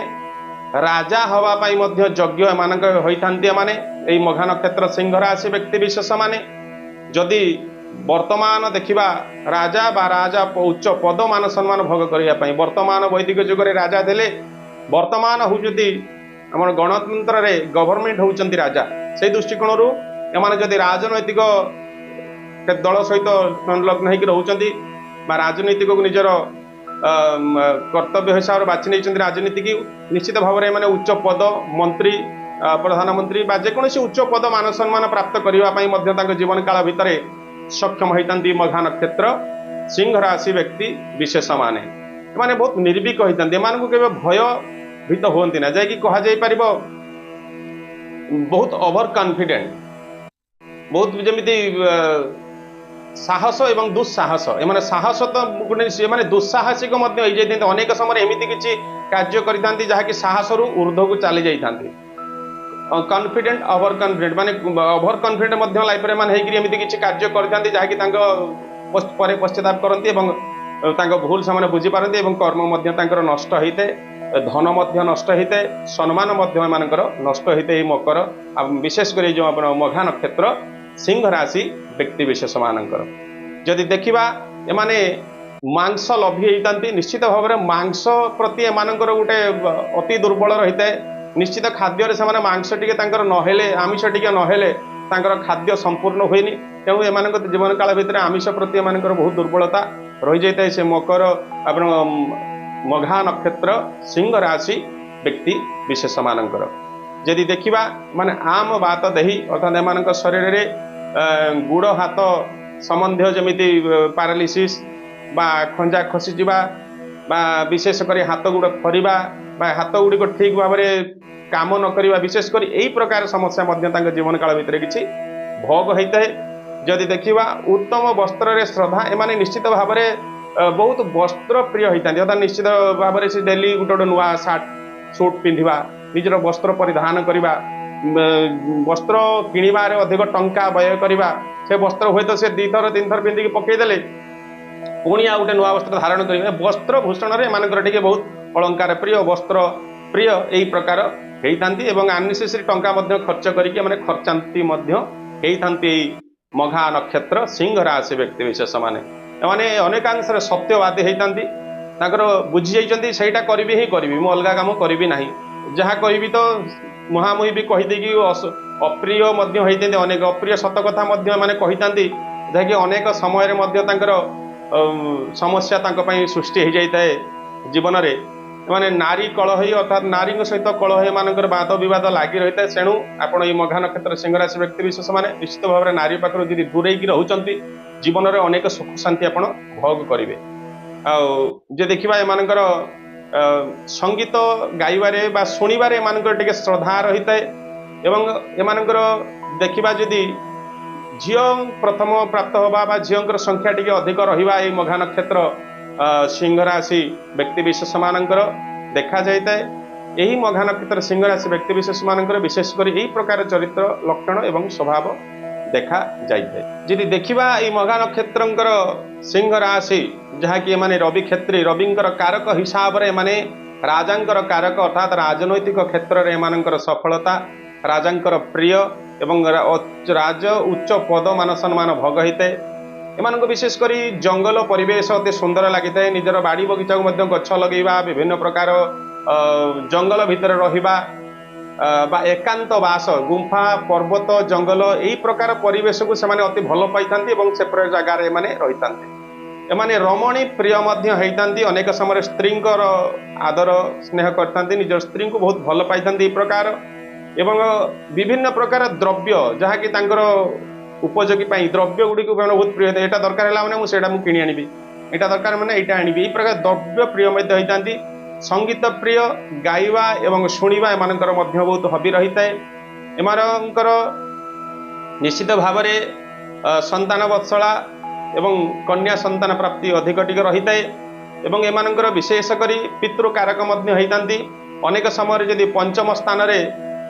ରାଜା ହବା ପାଇଁ ମଧ୍ୟ ଯୋଗ୍ୟ ଏମାନଙ୍କ ହୋଇଥାନ୍ତି। ଏମାନେ ଏଇ ମଘା ନକ୍ଷତ୍ର ସିଂହ ରାଶି ବ୍ୟକ୍ତି ବିଶେଷ ମାନେ ଯଦି ବର୍ତ୍ତମାନ ଦେଖିବା ରାଜା ବା ରାଜା ଉଚ୍ଚ ପଦ ମାନ ସମ୍ମାନ ଭୋଗ କରିବା ପାଇଁ ବର୍ତ୍ତମାନ ବୈଦିକ ଯୁଗରେ ରାଜା ଦେଲେ, ବର୍ତ୍ତମାନ ହେଉଛନ୍ତି ଆମର ଗଣତନ୍ତ୍ରରେ ଗଭର୍ଣ୍ଣମେଣ୍ଟ ହେଉଛନ୍ତି ରାଜା। ସେଇ ଦୃଷ୍ଟିକୋଣରୁ ଏମାନେ ଯଦି ରାଜନୈତିକ ଦଳ ସହିତ ସଂଲଗ୍ନ ହେଇକି ରହୁଛନ୍ତି ବା ରାଜନୈତିକକୁ ନିଜର କର୍ତ୍ତବ୍ୟ ହିସାବରେ ବାଛି ନେଇଛନ୍ତି ରାଜନୀତିକି, ନିଶ୍ଚିତ ଭାବରେ ଏମାନେ ଉଚ୍ଚ ପଦ, ମନ୍ତ୍ରୀ, ପ୍ରଧାନମନ୍ତ୍ରୀ ବା ଯେକୌଣସି ଉଚ୍ଚ ପଦ ମାନ ସମ୍ମାନ ପ୍ରାପ୍ତ କରିବା ପାଇଁ ମଧ୍ୟ ତାଙ୍କ ଜୀବନ କାଳ ଭିତରେ ସକ୍ଷମ ହେଇଥାନ୍ତି ମଘା ନକ୍ଷତ୍ର ସିଂହ ରାଶି ବ୍ୟକ୍ତି ବିଶେଷମାନେ। ଏମାନେ ବହୁତ ନିର୍ଭୀକ ହେଇଥାନ୍ତି। ଏମାନଙ୍କୁ କେବେ ଭୟ ଭୀତ ହୁଅନ୍ତି ନା, ଯାଇକି କୁହାଯାଇ ପାରିବ ବହୁତ ଓଭର କନଫିଡେଣ୍ଟ, ବହୁତ ଯେମିତି ସାହସ ଏବଂ ଦୁଃସାହସ। ଏମାନେ ସାହସ ତ ଗୋଟେ, ଏମାନେ ଦୁଃସାହସିକ ମଧ୍ୟ ହେଇଯାଇଥାନ୍ତି। ଅନେକ ସମୟରେ ଏମିତି କିଛି କାର୍ଯ୍ୟ କରିଥାନ୍ତି ଯାହାକି ସାହସରୁ ଉର୍ଦ୍ଧ୍ୱକୁ ଚାଲି ଯାଇଥାନ୍ତି। କନଫିଡେଣ୍ଟ, ଓଭର କନଫିଡେଣ୍ଟ, ମାନେ ଓଭର କନଫିଡେଣ୍ଟ ମଧ୍ୟ ଲାଇଫରେ ଏମାନେ ହେଇକିରି ଏମିତି କିଛି କାର୍ଯ୍ୟ କରିଥାନ୍ତି ଯାହାକି ତାଙ୍କ ପରେ ପଶ୍ଚାତାପ କରନ୍ତି ଏବଂ ତାଙ୍କ ଭୁଲ ସେମାନେ ବୁଝିପାରନ୍ତି ଏବଂ କର୍ମ ମଧ୍ୟ ତାଙ୍କର ନଷ୍ଟ ହେଇଥାଏ, ଧନ ମଧ୍ୟ ନଷ୍ଟ ହେଇଥାଏ, ସମ୍ମାନ ମଧ୍ୟ ଏମାନଙ୍କର ନଷ୍ଟ ହେଇଥାଏ ଏଇ ମକର ଆଉ ବିଶେଷ କରି ଯେଉଁ ଆପଣ ମଘା ନକ୍ଷତ୍ର ସିଂହ ରାଶି ବ୍ୟକ୍ତି ବିଶେଷମାନଙ୍କର। ଯଦି ଦେଖିବା ଏମାନେ ମାଂସ ଲୋଭୀ ହେଇଥାନ୍ତି। ନିଶ୍ଚିତ ଭାବରେ ମାଂସ ପ୍ରତି ଏମାନଙ୍କର ଗୋଟେ ଅତି ଦୁର୍ବଳ ରହିଥାଏ। ନିଶ୍ଚିତ ଖାଦ୍ୟରେ ସେମାନେ ମାଂସ ଟିକେ ତାଙ୍କର ନହେଲେ, ଆମିଷ ଟିକେ ନହେଲେ ତାଙ୍କର ଖାଦ୍ୟ ସମ୍ପୂର୍ଣ୍ଣ ହୁଏନି। ତେଣୁ ଏମାନଙ୍କ ଜୀବନ କାଳ ଭିତରେ ଆମିଷ ପ୍ରତି ଏମାନଙ୍କର ବହୁତ ଦୁର୍ବଳତା ରହିଯାଇଥାଏ ସେ ମକର ଆପଣ ମଘା ନକ୍ଷତ୍ର ସିଂହ ରାଶି ବ୍ୟକ୍ତି ବିଶେଷମାନଙ୍କର। ଯଦି ଦେଖିବା ମାନେ ଆମ ବାତ ଦେହି, ଅର୍ଥାତ୍ ଏମାନଙ୍କ ଶରୀରରେ ଗୋଡ଼ ହାତ ସମ୍ବନ୍ଧୀୟ ଯେମିତି ପାରାଲିସିସ୍ ବା ଖଞ୍ଜା ଖସିଯିବା ବା ବିଶେଷ କରି ହାତ ଗୋଡ଼ ଥରିବା ବା ହାତ ଗୁଡ଼ିକ ଠିକ୍ ଭାବରେ କାମ ନ କରିବା, ବିଶେଷ କରି ଏଇ ପ୍ରକାର ସମସ୍ୟା ମଧ୍ୟ ତାଙ୍କ ଜୀବନ କାଳ ଭିତରେ କିଛି ଭୋଗ ହେଇଥାଏ। ଯଦି ଦେଖିବା ଉତ୍ତମ ବସ୍ତ୍ରରେ ଶ୍ରଦ୍ଧା, ଏମାନେ ନିଶ୍ଚିତ ଭାବରେ ବହୁତ ବସ୍ତ୍ର ପ୍ରିୟ ହେଇଥାନ୍ତି। ଅର୍ଥାତ୍ ନିଶ୍ଚିତ ଭାବରେ ସେ ଡେଲି ଗୋଟେ ଗୋଟେ ନୂଆ ସାର୍ଟ ସୁଟ୍ ପିନ୍ଧିବା, ନିଜର ବସ୍ତ୍ର ପରିଧାନ କରିବା, ବସ୍ତ୍ର କିଣିବାରେ ଅଧିକ ଟଙ୍କା ବ୍ୟୟ କରିବା, ସେ ବସ୍ତ୍ର ହୁଏତ ସେ 2ଥର 3ଥର ପିନ୍ଧିକି ପକେଇଦେଲେ ପୁଣି ଆଉ ଗୋଟେ ନୂଆ ବସ୍ତ୍ର ଧାରଣ କରିବେ। ବସ୍ତ୍ର ଭୂଷଣରେ ଏମାନଙ୍କର ଟିକେ ବହୁତ ଅଳଙ୍କାର ପ୍ରିୟ, ବସ୍ତ୍ର ପ୍ରିୟ ଏଇ ପ୍ରକାର ହେଇଥାନ୍ତି ଏବଂ ଅନନେସେସରି ଟଙ୍କା ମଧ୍ୟ ଖର୍ଚ୍ଚ କରିକି ଏମାନେ ଖର୍ଚ୍ଚାନ୍ତି ମଧ୍ୟ ହେଇଥାନ୍ତି ଏଇ ମଘା ନକ୍ଷତ୍ର ସିଂହ ରାଶି ବ୍ୟକ୍ତି ବିଶେଷ ମାନେ। ଏମାନେ ଅନେକାଂଶରେ ସତ୍ୟବାଦୀ ହେଇଥାନ୍ତି। ତାଙ୍କର ବୁଝି ଯାଇଛନ୍ତି ସେଇଟା କରିବି ହିଁ କରିବି, ମୁଁ ଅଲଗା କାମ କରିବି ନାହିଁ, ଯାହା କହିବି ତ ମୁହାଁମୁହିଁ ବି କହିଦେଇକି ଅପ୍ରିୟ ମଧ୍ୟ ହେଇଥାନ୍ତି। ଅନେକ ଅପ୍ରିୟ ସତ କଥା ମଧ୍ୟ ଏମାନେ କହିଥାନ୍ତି, ଯାହାକି ଅନେକ ସମୟରେ ମଧ୍ୟ ତାଙ୍କର ସମସ୍ୟା ତାଙ୍କ ପାଇଁ ସୃଷ୍ଟି ହେଇଯାଇଥାଏ ଜୀବନରେ। ଏମାନେ ନାରୀ କଳହୀ, ଅର୍ଥାତ୍ ନାରୀଙ୍କ ସହିତ କଳହ ଏମାନଙ୍କର ବାଦ ବିବାଦ ଲାଗି ରହିଥାଏ। ତେଣୁ ଆପଣ ଏଇ ମଘା ନକ୍ଷତ୍ର ସିଂହ ରାଶି ବ୍ୟକ୍ତି ବିଶେଷ ମାନେ ନିଶ୍ଚିତ ଭାବରେ ନାରୀ ପାଖରୁ ଯଦି ଦୂରେଇକି ରହୁଛନ୍ତି, ଜୀବନରେ ଅନେକ ସୁଖ ଶାନ୍ତି ଆପଣ ଭୋଗ କରିବେ। ଆଉ ଯେ ଦେଖିବା ଏମାନଙ୍କର ସଙ୍ଗୀତ ଗାଇବାରେ ବା ଶୁଣିବାରେ ଏମାନଙ୍କର ଟିକେ ଶ୍ରଦ୍ଧା ରହିଥାଏ। ଏବଂ ଏମାନଙ୍କର ଦେଖିବା ଯଦି ଝିଅ ପ୍ରଥମ ପ୍ରାପ୍ତ ହେବା ବା ଝିଅଙ୍କର ସଂଖ୍ୟା ଟିକେ ଅଧିକ ରହିବା ଏଇ ମଘା ନକ୍ଷତ୍ର ସିଂହ ରାଶି ବ୍ୟକ୍ତି ବିଶେଷମାନଙ୍କର ଦେଖାଯାଇଥାଏ। ଏହି ମଘା ନକ୍ଷତ୍ର ସିଂହ ରାଶି ବ୍ୟକ୍ତି ବିଶେଷମାନଙ୍କର ବିଶେଷ କରି ଏହି ପ୍ରକାର ଚରିତ୍ର ଲକ୍ଷଣ ଏବଂ ସ୍ୱଭାବ ଦେଖା ଯାଇଥାଏ। ଯଦି ଦେଖିବା ଏଇ ମଘା ନକ୍ଷତ୍ରଙ୍କର ସିଂହ ରାଶି, ଯାହାକି ଏମାନେ ରବି କ୍ଷେତ୍ରୀ, ରବିଙ୍କର କାରକ ହିସାବରେ ଏମାନେ ରାଜାଙ୍କର କାରକ, ଅର୍ଥାତ୍ ରାଜନୈତିକ କ୍ଷେତ୍ରରେ ଏମାନଙ୍କର ସଫଳତା, ରାଜାଙ୍କର ପ୍ରିୟ ଏବଂ ରାଜ ଉଚ୍ଚ ପଦ ମାନ ସମ୍ମାନ ଭୋଗ ହେଇଥାଏ। ଏମାନଙ୍କୁ ବିଶେଷ କରି ଜଙ୍ଗଲ ପରିବେଶ ଅତି ସୁନ୍ଦର ଲାଗିଥାଏ। ନିଜର ବାଡ଼ି ବଗିଚାକୁ ମଧ୍ୟ ଗଛ ଲଗେଇବା, ବିଭିନ୍ନ ପ୍ରକାର ଜଙ୍ଗଲ ଭିତରେ ରହିବା ବା ଏକାନ୍ତ ବାସ, ଗୁମ୍ଫା, ପର୍ବତ, ଜଙ୍ଗଲ ଏଇ ପ୍ରକାର ପରିବେଶକୁ ସେମାନେ ଅତି ଭଲ ପାଇଥାନ୍ତି ଏବଂ ସେ ପ୍ରକାର ଜାଗାରେ ଏମାନେ ରହିଥାନ୍ତି। ଏମାନେ ରମଣୀ ପ୍ରିୟ ମଧ୍ୟ ହେଇଥାନ୍ତି। ଅନେକ ସମୟରେ ସ୍ତ୍ରୀଙ୍କର ଆଦର ସ୍ନେହ କରିଥାନ୍ତି, ନିଜର ସ୍ତ୍ରୀଙ୍କୁ ବହୁତ ଭଲ ପାଇଥାନ୍ତି ଏଇ ପ୍ରକାର। ଏବଂ ବିଭିନ୍ନ ପ୍ରକାର ଦ୍ରବ୍ୟ ଯାହାକି ତାଙ୍କର ଉପଯୋଗୀ ପାଇଁ ଦ୍ରବ୍ୟ ଗୁଡ଼ିକୁ ବହୁତ ପ୍ରିୟ ହେଇଥାଏ। ଏଇଟା ଦରକାର ହେଲା ମାନେ ମୁଁ ସେଇଟା ମୁଁ କିଣି ଆଣିବି, ଏଇଟା ଦରକାର ମାନେ ଏଇଟା ଆଣିବି, ଏଇ ପ୍ରକାର ଦ୍ରବ୍ୟ ପ୍ରିୟ ମଧ୍ୟ ହେଇଥାନ୍ତି। ସଙ୍ଗୀତ ପ୍ରିୟ, ଗାଇବା ଏବଂ ଶୁଣିବା ଏମାନଙ୍କର ମଧ୍ୟ ବହୁତ ହବି ରହିଥାଏ। ଏମାନଙ୍କର ନିଶ୍ଚିତ ଭାବରେ ସନ୍ତାନ ବତ୍ସଳା ଏବଂ କନ୍ୟା ସନ୍ତାନ ପ୍ରାପ୍ତି ଅଧିକ ଟିକେ ରହିଥାଏ। ଏବଂ ଏମାନଙ୍କର ବିଶେଷ କରି ପିତୃକାରକ ମଧ୍ୟ ହେଇଥାନ୍ତି। ଅନେକ ସମୟରେ ଯଦି ପଞ୍ଚମ ସ୍ଥାନରେ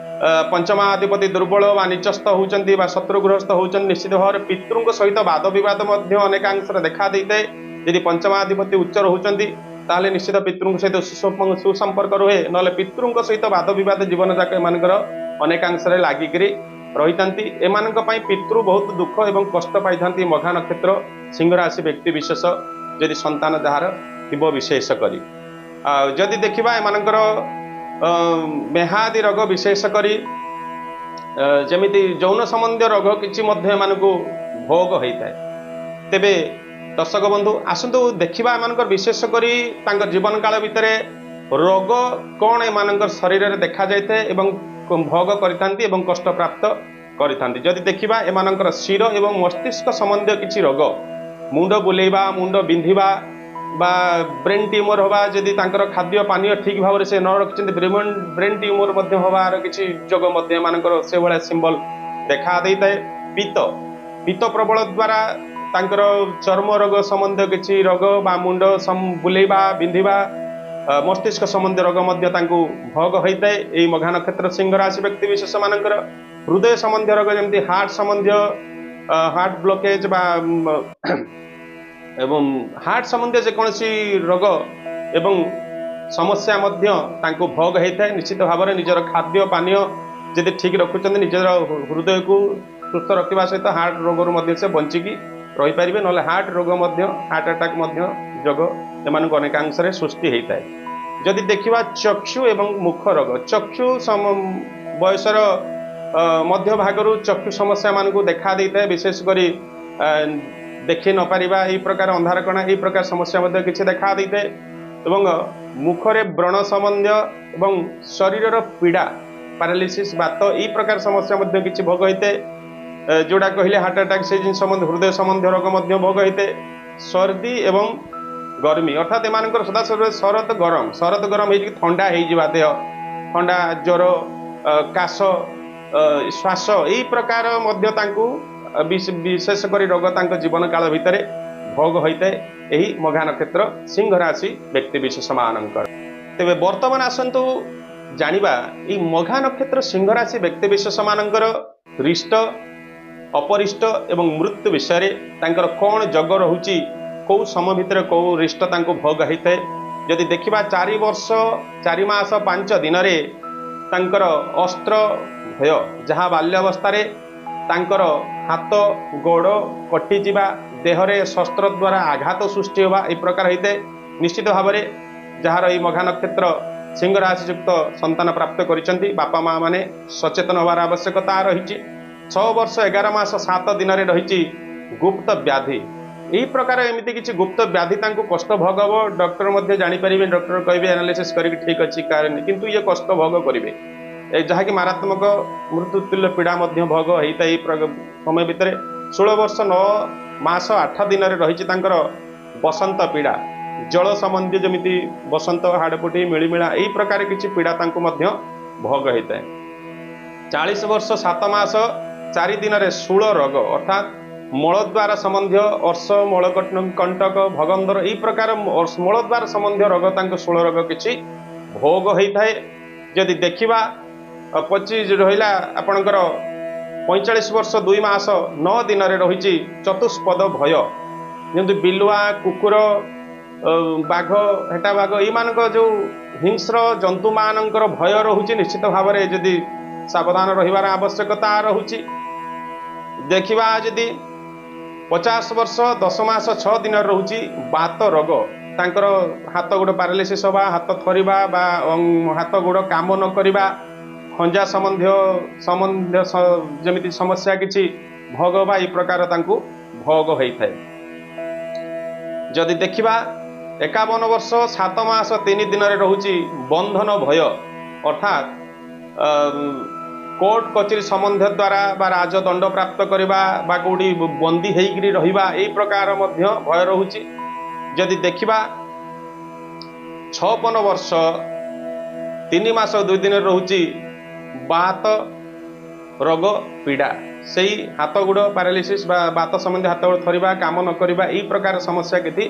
ପଞ୍ଚମାଧିପତି ଦୁର୍ବଳ ବା ନିଚସ୍ଥ ହେଉଛନ୍ତି ବା ଶତ୍ରୁଗୃହସ୍ଥ ହେଉଛନ୍ତି, ନିଶ୍ଚିତ ଭାବରେ ପିତୃଙ୍କ ସହିତ ବାଦ ବିବାଦ ମଧ୍ୟ ଅନେକାଂଶରେ ଦେଖା ଦେଇଥାଏ। ଯଦି ପଞ୍ଚମାଧିପତି ଉଚ୍ଚ ରହୁଛନ୍ତି ତାହେଲେ ନିଶ୍ଚିତ ପିତୃଙ୍କ ସହିତ ସୁସମ୍ପର୍କ ରୁହେ, ନହେଲେ ପିତୃଙ୍କ ସହିତ ବାଦ ବିବାଦ ଜୀବନ ଯାକ ଏମାନଙ୍କର ଅନେକାଂଶରେ ଲାଗିକିରି ରହିଥାନ୍ତି। ଏମାନଙ୍କ ପାଇଁ ପିତୃ ବହୁତ ଦୁଃଖ ଏବଂ କଷ୍ଟ ପାଇଥାନ୍ତି। ମଘା ନକ୍ଷତ୍ର ସିଂହ ରାଶି ବ୍ୟକ୍ତି ବିଶେଷ ଯଦି ସନ୍ତାନ ଯାହାର ଥିବ ବିଶେଷ କରି। ଆଉ ଯଦି ଦେଖିବା ଏମାନଙ୍କର ମେହାଦି ରୋଗ ବିଶେଷ କରି ଯେମିତି ଯୌନ ସମ୍ବନ୍ଧୀୟ ରୋଗ କିଛି ମଧ୍ୟ ଏମାନଙ୍କୁ ଭୋଗ ହେଇଥାଏ। ତେବେ ଦର୍ଶକ ବନ୍ଧୁ, ଆସନ୍ତୁ ଦେଖିବା ଏମାନଙ୍କର ବିଶେଷ କରି ତାଙ୍କ ଜୀବନ କାଳ ଭିତରେ ରୋଗ କ'ଣ ଏମାନଙ୍କର ଶରୀରରେ ଦେଖାଯାଇଥାଏ ଏବଂ ଭୋଗ କରିଥାନ୍ତି ଏବଂ କଷ୍ଟପ୍ରାପ୍ତ କରିଥାନ୍ତି। ଯଦି ଦେଖିବା ଏମାନଙ୍କର ଶିର ଏବଂ ମସ୍ତିଷ୍କ ସମ୍ବନ୍ଧୀୟ କିଛି ରୋଗ, ମୁଣ୍ଡ ବୁଲେଇବା, ମୁଣ୍ଡ ବିନ୍ଧିବା ବା ବ୍ରେନ୍ ଟ୍ୟୁମର ହେବା, ଯଦି ତାଙ୍କର ଖାଦ୍ୟ ପାନୀୟ ଠିକ୍ ଭାବରେ ସେ ନ ରଖିଛନ୍ତି ବ୍ରେନ୍ ଟ୍ୟୁମର ମଧ୍ୟ ହେବାର କିଛି ଯୋଗ ମଧ୍ୟ ଏମାନଙ୍କର ସେଭଳିଆ ସିମ୍ବଲ ଦେଖା ଦେଇଥାଏ। ପିତ୍ତ ପ୍ରବଳ ଦ୍ୱାରା ତାଙ୍କର ଚର୍ମ ରୋଗ ସମ୍ବନ୍ଧୀୟ କିଛି ରୋଗ ବା ମୁଣ୍ଡ ବୁଲେଇବା, ବିନ୍ଧିବା, ମସ୍ତିଷ୍କ ସମ୍ବନ୍ଧୀୟ ରୋଗ ମଧ୍ୟ ତାଙ୍କୁ ଭୋଗ ହୋଇଥାଏ। ଏଇ ମଘା ନକ୍ଷତ୍ର ସିଂହ ରାଶି ବ୍ୟକ୍ତି ବିଶେଷ ମାନଙ୍କର ହୃଦୟ ସମ୍ବନ୍ଧୀୟ ରୋଗ ଯେମିତି ହାର୍ଟ ସମ୍ବନ୍ଧୀୟ ହାର୍ଟ ବ୍ଲକେଜ ବା ଏବଂ ହାର୍ଟ ସମ୍ବନ୍ଧୀୟ ଯେକୌଣସି ରୋଗ ଏବଂ ସମସ୍ୟା ମଧ୍ୟ ତାଙ୍କୁ ଭୋଗ ହେଇଥାଏ। ନିଶ୍ଚିତ ଭାବରେ ନିଜର ଖାଦ୍ୟ ପାନୀୟ ଯଦି ଠିକ୍ ରଖୁଛନ୍ତି, ନିଜର ହୃଦୟକୁ ସୁସ୍ଥ ରଖିବା ସହିତ ହାର୍ଟ ରୋଗରୁ ମଧ୍ୟ ସେ ବଞ୍ଚିକି ରହିପାରିବେ, ନହେଲେ ହାର୍ଟ ରୋଗ ମଧ୍ୟ, ହାର୍ଟ ଆଟାକ୍ ମଧ୍ୟ ଯୋଗ ଏମାନଙ୍କୁ ଅନେକାଂଶରେ ସୃଷ୍ଟି ହେଇଥାଏ। ଯଦି ଦେଖିବା ଚକ୍ଷୁ ଏବଂ ମୁଖ ରୋଗ, ଚକ୍ଷୁ ବୟସର ମଧ୍ୟ ଭାଗରୁ ଚକ୍ଷୁ ସମସ୍ୟା ମାନଙ୍କୁ ଦେଖା ଦେଇଥାଏ। ବିଶେଷ କରି ଦେଖି ନପାରିବା, ଏଇ ପ୍ରକାର ଅନ୍ଧାରକଣା, ଏଇ ପ୍ରକାର ସମସ୍ୟା ମଧ୍ୟ କିଛି ଦେଖା ଦେଇଥାଏ। ଏବଂ ମୁଖରେ ବ୍ରଣ ସମ୍ବନ୍ଧୀୟ ଏବଂ ଶରୀରର ପୀଡ଼ା, ପାରାଲିସିସ୍, ବାତ, ଏଇ ପ୍ରକାର ସମସ୍ୟା ମଧ୍ୟ କିଛି ଭୋଗ ହେଇଥାଏ। ଯୋଉଟା କହିଲେ ହାର୍ଟ ଆଟାକ୍, ସେ ଜିନିଷ ମଧ୍ୟ ହୃଦୟ ସମ୍ବନ୍ଧୀୟ ରୋଗ ମଧ୍ୟ ଭୋଗ ହେଇଥାଏ। ସର୍ଦ୍ଦି ଏବଂ ଗରମି, ଅର୍ଥାତ୍ ଏମାନଙ୍କର ସଦାସର୍ବଦା ଶରତ ଗରମ, ଶରତ ଗରମ ହେଇକି ଥଣ୍ଡା ହେଇଯିବା, ଦେହ ଥଣ୍ଡା, ଜ୍ୱର, କାଶ, ଶ୍ୱାସ, ଏଇ ପ୍ରକାର ମଧ୍ୟ ତାଙ୍କୁ ବିଶେଷ କରି ରୋଗ ତାଙ୍କ ଜୀବନ କାଳ ଭିତରେ ଭୋଗ ହୋଇଥାଏ ଏହି ମଘା ନକ୍ଷତ୍ର ସିଂହ ରାଶି ବ୍ୟକ୍ତି ବିଶେଷ ମାନଙ୍କର। ତେବେ ବର୍ତ୍ତମାନ ଆସନ୍ତୁ ଜାଣିବା ଏଇ ମଘା ନକ୍ଷତ୍ର ସିଂହ ରାଶି ବ୍ୟକ୍ତି ବିଶେଷ ମାନଙ୍କର ରିଷ୍ଟ, ଅପରିଷ୍ଟ ଏବଂ ମୃତ୍ୟୁ ବିଷୟରେ, ତାଙ୍କର କ'ଣ ଯୋଗ ରହୁଛି, କେଉଁ ସମୟ ଭିତରେ କେଉଁ ରିଷ୍ଟ ତାଙ୍କୁ ଭୋଗ ହେଇଥାଏ। ଯଦି ଦେଖିବା 4 ବର୍ଷ 4 ମାସ 5 ଦିନରେ ତାଙ୍କର ଅସ୍ତ୍ର ଭୟ, ଯାହା ବାଲ୍ୟାବସ୍ଥାରେ ତାଙ୍କର ହାତ ଗୋଡ଼ କଟିଯିବା, ଦେହରେ ଶସ୍ତ୍ର ଦ୍ୱାରା ଆଘାତ ସୃଷ୍ଟି ହେବା, ଏହି ପ୍ରକାର ହେଇଥାଏ। ନିଶ୍ଚିତ ଭାବରେ ଯାହାର ଏଇ ମଘା ନକ୍ଷତ୍ର ସିଂହ ରାଶିଯୁକ୍ତ ସନ୍ତାନ ପ୍ରାପ୍ତ କରିଛନ୍ତି, ବାପା ମା ମାନେ ସଚେତନ ହେବାର ଆବଶ୍ୟକତା ରହିଛି। 6 ବର୍ଷ 11 ମାସ 7 ଦିନରେ ରହିଛି ଗୁପ୍ତ ବ୍ୟାଧି। ଏହି ପ୍ରକାର ଏମିତି କିଛି ଗୁପ୍ତ ବ୍ୟାଧି ତାଙ୍କୁ କଷ୍ଟ ଭୋଗ ହେବ, ଡକ୍ଟର ମଧ୍ୟ ଜାଣିପାରିବେ, ଡକ୍ଟର କହିବେ ଆନାଲିସିସ୍ କରିକି ଠିକ୍ ଅଛି କାରଣ, କିନ୍ତୁ ଇଏ କଷ୍ଟ ଭୋଗ କରିବେ, ଯାହାକି ମାରାତ୍ମକ ମୃତ୍ୟୁତୁଲ୍ୟ ପୀଡ଼ା ମଧ୍ୟ ଭୋଗ ହେଇଥାଏ ଏହି ସମୟ ଭିତରେ। 16 ବର୍ଷ 9 ମାସ 8 ଦିନରେ ରହିଛି ତାଙ୍କର ବସନ୍ତ ପୀଡ଼ା, ଜଳ ସମ୍ବନ୍ଧୀୟ ଯେମିତି ବସନ୍ତ, ହାଡ଼ଫୁଟି, ମିଳିମିଳା, ଏହି ପ୍ରକାର କିଛି ପୀଡ଼ା ତାଙ୍କୁ ମଧ୍ୟ ଭୋଗ ହେଇଥାଏ। 40 ବର୍ଷ 7 ମାସ 4 ଦିନରେ ଶୂଳ ରୋଗ, ଅର୍ଥାତ୍ ମଳଦ୍ୱାର ସମ୍ବନ୍ଧୀୟ ଅର୍ଶ, ମଳକଣ୍ଟକ, ଭଗନ୍ଦର, ଏହି ପ୍ରକାର ମଳଦ୍ୱାର ସମ୍ବନ୍ଧୀୟ ରୋଗ ତାଙ୍କୁ ଶୂଳ ରୋଗ କିଛି ଭୋଗ ହେଇଥାଏ। ଯଦି ଦେଖିବା 25 ରହିଲା ଆପଣଙ୍କର 45 ବର୍ଷ 2 ମାସ 9 ଦିନରେ ରହିଛି ଚତୁଷ୍ପଦ ଭୟ, ଯେମିତି ବିଲୁଆ, କୁକୁର, ବାଘ, ହେଟା ବାଘ, ଏଇମାନଙ୍କ ଯେଉଁ ହିଂସ୍ର ଜନ୍ତୁମାନଙ୍କର ଭୟ ରହୁଛି, ନିଶ୍ଚିତ ଭାବରେ ଯଦି ସାବଧାନ ରହିବାର ଆବଶ୍ୟକତା ରହୁଛି। ଦେଖିବା ଯଦି 50 ବର୍ଷ 10 ମାସ 6 ଦିନରେ ରହୁଛି ବାତ ରୋଗ, ତାଙ୍କର ହାତ ଗୋଡ଼ ପାରାଲିସିସ୍ ହେବା, ହାତ ଥରିବା ବା ହାତ ଗୋଡ଼ କାମ ନ କରିବା, ଖଞ୍ଜା ସମ୍ବନ୍ଧୀୟ ଯେମିତି ସମସ୍ୟା କିଛି ଭୋଗ ବା ଏହି ପ୍ରକାର ତାଙ୍କୁ ଭୋଗ ହୋଇଥାଏ। ଯଦି ଦେଖିବା 51 ବର୍ଷ 7 ମାସ 3 ଦିନରେ ରହୁଛି ବନ୍ଧନ ଭୟ, ଅର୍ଥାତ୍ କୋର୍ଟ କଚେରୀ ସମ୍ବନ୍ଧ ଦ୍ୱାରା ବା ରାଜଦଣ୍ଡ ପ୍ରାପ୍ତ କରିବା ବା କୋଉଠି ବନ୍ଦୀ ହେଇକିରି ରହିବା, ଏହି ପ୍ରକାର ମଧ୍ୟ ଭୟ ରହୁଛି। ଯଦି ଦେଖିବା 56 ବର୍ଷ 3 ମାସ 2 ଦିନରେ ରହୁଛି ବାତ ରୋଗ ପୀଡ଼ା, ସେଇ ହାତ ଗୋଡ଼ ପାରାଲିସିସ୍ ବା ବାତ ସମ୍ବନ୍ଧୀୟ ହାତ ଗୋଡ଼ ଥରିବା, କାମ ନ କରିବା, ଏହି ପ୍ରକାର ସମସ୍ୟା କିଛି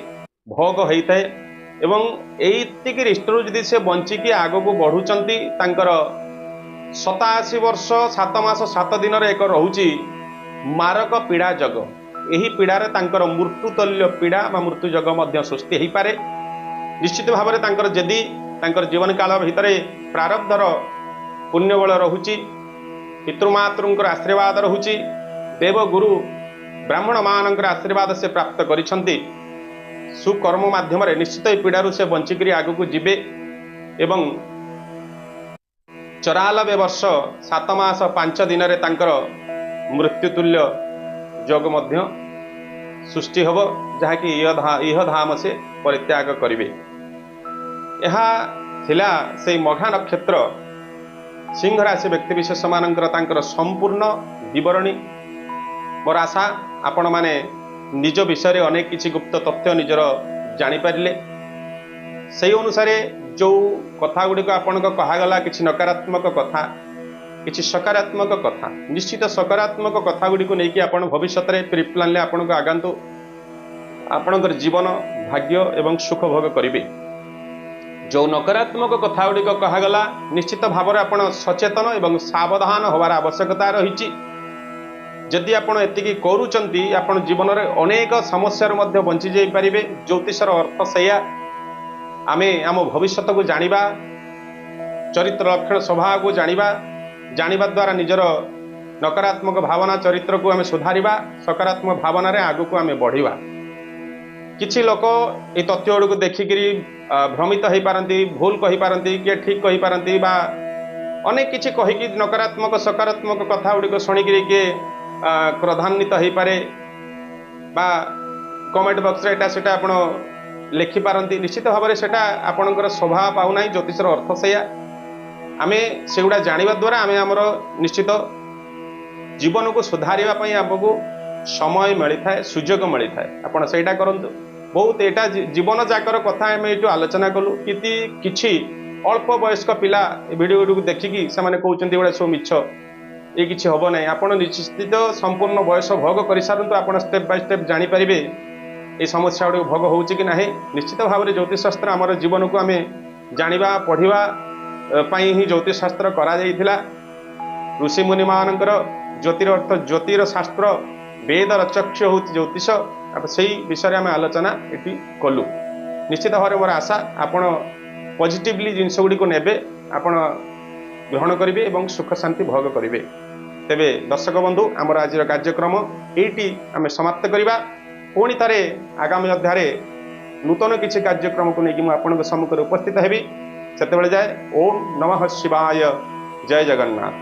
ଭୋଗ ହେଇଥାଏ। ଏବଂ ଏଇତିକି ରିଷ୍ଟରୁ ଯଦି ସେ ବଞ୍ଚିକି ଆଗକୁ ବଢ଼ୁଛନ୍ତି, ତାଙ୍କର 87 ବର୍ଷ 7 ମାସ 7 ଦିନରେ ଏକ ରହୁଛି ମାରକ ପୀଡ଼ା ଯୋଗ। ଏହି ପୀଡ଼ାରେ ତାଙ୍କର ମୃତ୍ୟୁତଲ୍ୟ ପୀଡ଼ା ବା ମୃତ୍ୟୁ ଯୋଗ ମଧ୍ୟ ସୃଷ୍ଟି ହେଇପାରେ। ନିଶ୍ଚିତ ଭାବରେ ତାଙ୍କର ଯଦି ତାଙ୍କର ଜୀବନକାଳ ଭିତରେ ପ୍ରାରବ୍ଧର ପୁଣ୍ୟବଳ ରହୁଛି, ପିତୃମାତୃଙ୍କର ଆଶୀର୍ବାଦ ରହୁଛି, ଦେବଗୁରୁ ବ୍ରାହ୍ମଣମାନଙ୍କର ଆଶୀର୍ବାଦ ସେ ପ୍ରାପ୍ତ କରିଛନ୍ତି, ସୁକର୍ମ ମାଧ୍ୟମରେ ନିଶ୍ଚିତ ଏହି ପୀଡ଼ାରୁ ସେ ବଞ୍ଚିକରି ଆଗକୁ ଯିବେ। ଏବଂ 94 ବର୍ଷ 7 ମାସ 5 ଦିନରେ ତାଙ୍କର ମୃତ୍ୟୁତୁଲ୍ୟ ଯୋଗ ମଧ୍ୟ ସୃଷ୍ଟି ହେବ, ଯାହାକି ଇହଧାମ ସେ ପରିତ୍ୟାଗ କରିବେ। ଏହା ଥିଲା ସେଇ ମଘା ନକ୍ଷତ୍ର ସିଂହ ରାଶି ବ୍ୟକ୍ତିବିଶେଷମାନଙ୍କର ତାଙ୍କର ସମ୍ପୂର୍ଣ୍ଣ ବିବରଣୀ। ମୋର ଆଶା ଆପଣମାନେ ନିଜ ବିଷୟରେ ଅନେକ କିଛି ଗୁପ୍ତ ତଥ୍ୟ ନିଜର ଜାଣିପାରିଲେ। ସେଇ ଅନୁସାରେ ଯେଉଁ କଥା ଗୁଡ଼ିକ ଆପଣଙ୍କ କୁହାଗଲା, କିଛି ନକାରାତ୍ମକ କଥା, କିଛି ସକାରାତ୍ମକ କଥା, ନିଶ୍ଚିତ ସକାରାତ୍ମକ କଥା ଗୁଡ଼ିକୁ ନେଇକି ଆପଣ ଭବିଷ୍ୟତରେ ପ୍ରିପ୍ଲାନ୍ରେ ଆପଣଙ୍କୁ ଆଗାନ୍ତୁ, ଆପଣଙ୍କର ଜୀବନ ଭାଗ୍ୟ ଏବଂ ସୁଖ ଭୋଗ କରିବେ। ଯେଉଁ ନକାରାତ୍ମକ କଥା ଗୁଡ଼ିକ କୁହାଗଲା, ନିଶ୍ଚିତ ଭାବରେ ଆପଣ ସଚେତନ ଏବଂ ସାବଧାନ ହେବାର ଆବଶ୍ୟକତା ରହିଛି। ଯଦି ଆପଣ ଏତିକି କରୁଛନ୍ତି, ଆପଣ ଜୀବନରେ ଅନେକ ସମସ୍ୟାରୁ ମଧ୍ୟ ବଞ୍ଚି ଯାଇପାରିବେ। ଜ୍ୟୋତିଷର ଅର୍ଥ ସେଇଆ, ଆମେ ଆମ ଭବିଷ୍ୟତକୁ ଜାଣିବା, ଚରିତ୍ର ଲକ୍ଷଣ ସ୍ୱଭାବକୁ ଜାଣିବା, ଜାଣିବା ଦ୍ୱାରା ନିଜର ନକାରାତ୍ମକ ଭାବନା ଚରିତ୍ରକୁ ଆମେ ସୁଧାରିବା, ସକାରାତ୍ମକ ଭାବନାରେ ଆଗକୁ ଆମେ ବଢ଼ିବା। କିଛି ଲୋକ ଏଇ ତଥ୍ୟ ଗୁଡ଼ିକୁ ଦେଖିକିରି ଭ୍ରମିତ ହେଇପାରନ୍ତି, ଭୁଲ କହିପାରନ୍ତି, କିଏ ଠିକ୍ କହିପାରନ୍ତି ବା ଅନେକ କିଛି କହିକି ନକାରାତ୍ମକ ସକାରାତ୍ମକ କଥା ଗୁଡ଼ିକ ଶୁଣିକିରି କିଏ କ୍ରୋଧାନ୍ୱିତ ହେଇପାରେ ବା କମେଣ୍ଟ ବକ୍ସରେ ଏଇଟା ସେଟା ଆପଣ ଲେଖିପାରନ୍ତି। ନିଶ୍ଚିତ ଭାବରେ ସେଟା ଆପଣଙ୍କର ସ୍ୱଭାବ ପାଉନାହିଁ। ଜ୍ୟୋତିଷର ଅର୍ଥ ସେଇଆ, ଆମେ ସେଗୁଡ଼ା ଜାଣିବା ଦ୍ୱାରା ଆମେ ଆମର ନିଶ୍ଚିତ ଜୀବନକୁ ସୁଧାରିବା ପାଇଁ ଆମକୁ ସମୟ ମିଳିଥାଏ, ସୁଯୋଗ ମିଳିଥାଏ। ଆପଣ ସେଇଟା କରନ୍ତୁ। ବହୁତ ଏଇଟା ଜୀବନ ଯାକର କଥା ଆମେ ଏଇଠୁ ଆଲୋଚନା କଲୁ। କିଛି ଅଳ୍ପ ବୟସ୍କ ପିଲା ଏ ଭିଡ଼ିଓ ଗୁଡ଼ିକୁ ଦେଖିକି ସେମାନେ କହୁଛନ୍ତି ଏଗୁଡ଼ା ସବୁ ମିଛ, ଏ କିଛି ହେବ ନାହିଁ। ଆପଣ ନିଶ୍ଚିତ ସମ୍ପୂର୍ଣ୍ଣ ବୟସ ଭୋଗ କରିସାରନ୍ତୁ, ଆପଣ ଷ୍ଟେପ୍ ବାଇ ଷ୍ଟେପ୍ ଜାଣିପାରିବେ এই ସମସ୍ୟା ଗୁଡ଼ିକ ଭୋଗ ହେଉଛି କି ନାହିଁ। ନିଶ୍ଚିତ ଭାବରେ ଜ୍ୟୋତିଷଶାସ୍ତ୍ର ଆମର ଜୀବନକୁ ଆମେ ଜାଣିବା ପଢ଼ିବା ପାଇଁ ହିଁ ଜ୍ୟୋତିଷଶାସ୍ତ୍ର କରାଯାଇଥିଲା। ଋଷିମୁନିମାନଙ୍କର ଜ୍ୟୋତିର ଅର୍ଥ ଜ୍ୟୋତିର ଶାସ୍ତ୍ର, ବେଦର ଚକ୍ଷୁ ହେଉଛି ଜ୍ୟୋତିଷ। ସେଇ ବିଷୟରେ ଆମେ ଆଲୋଚନା ଏଠି କଲୁ। ନିଶ୍ଚିତ ଭାବରେ ମୋର ଆଶା ଆପଣ ପଜିଟିଭଲି ଜିନିଷ ଗୁଡ଼ିକୁ ନେବେ, ଆପଣ ଗ୍ରହଣ କରିବେ ଏବଂ ସୁଖ ଶାନ୍ତି ଭୋଗ କରିବେ। ତେବେ ଦର୍ଶକ ବନ୍ଧୁ, ଆମର ଆଜିର କାର୍ଯ୍ୟକ୍ରମ ଏଇଠି ଆମେ ସମାପ୍ତ କରିବା। ପୁଣି ଥରେ ଆଗାମୀ ଅଧ୍ୟାୟରେ ନୂତନ କିଛି କାର୍ଯ୍ୟକ୍ରମକୁ ନେଇକି ମୁଁ ଆପଣଙ୍କ ସମ୍ମୁଖରେ ଉପସ୍ଥିତ ହେବି। ସେତେବେଳେ ଯାଏ ଓମ୍ ନମଃ ଶିବାୟ, ଜୟ ଜଗନ୍ନାଥ।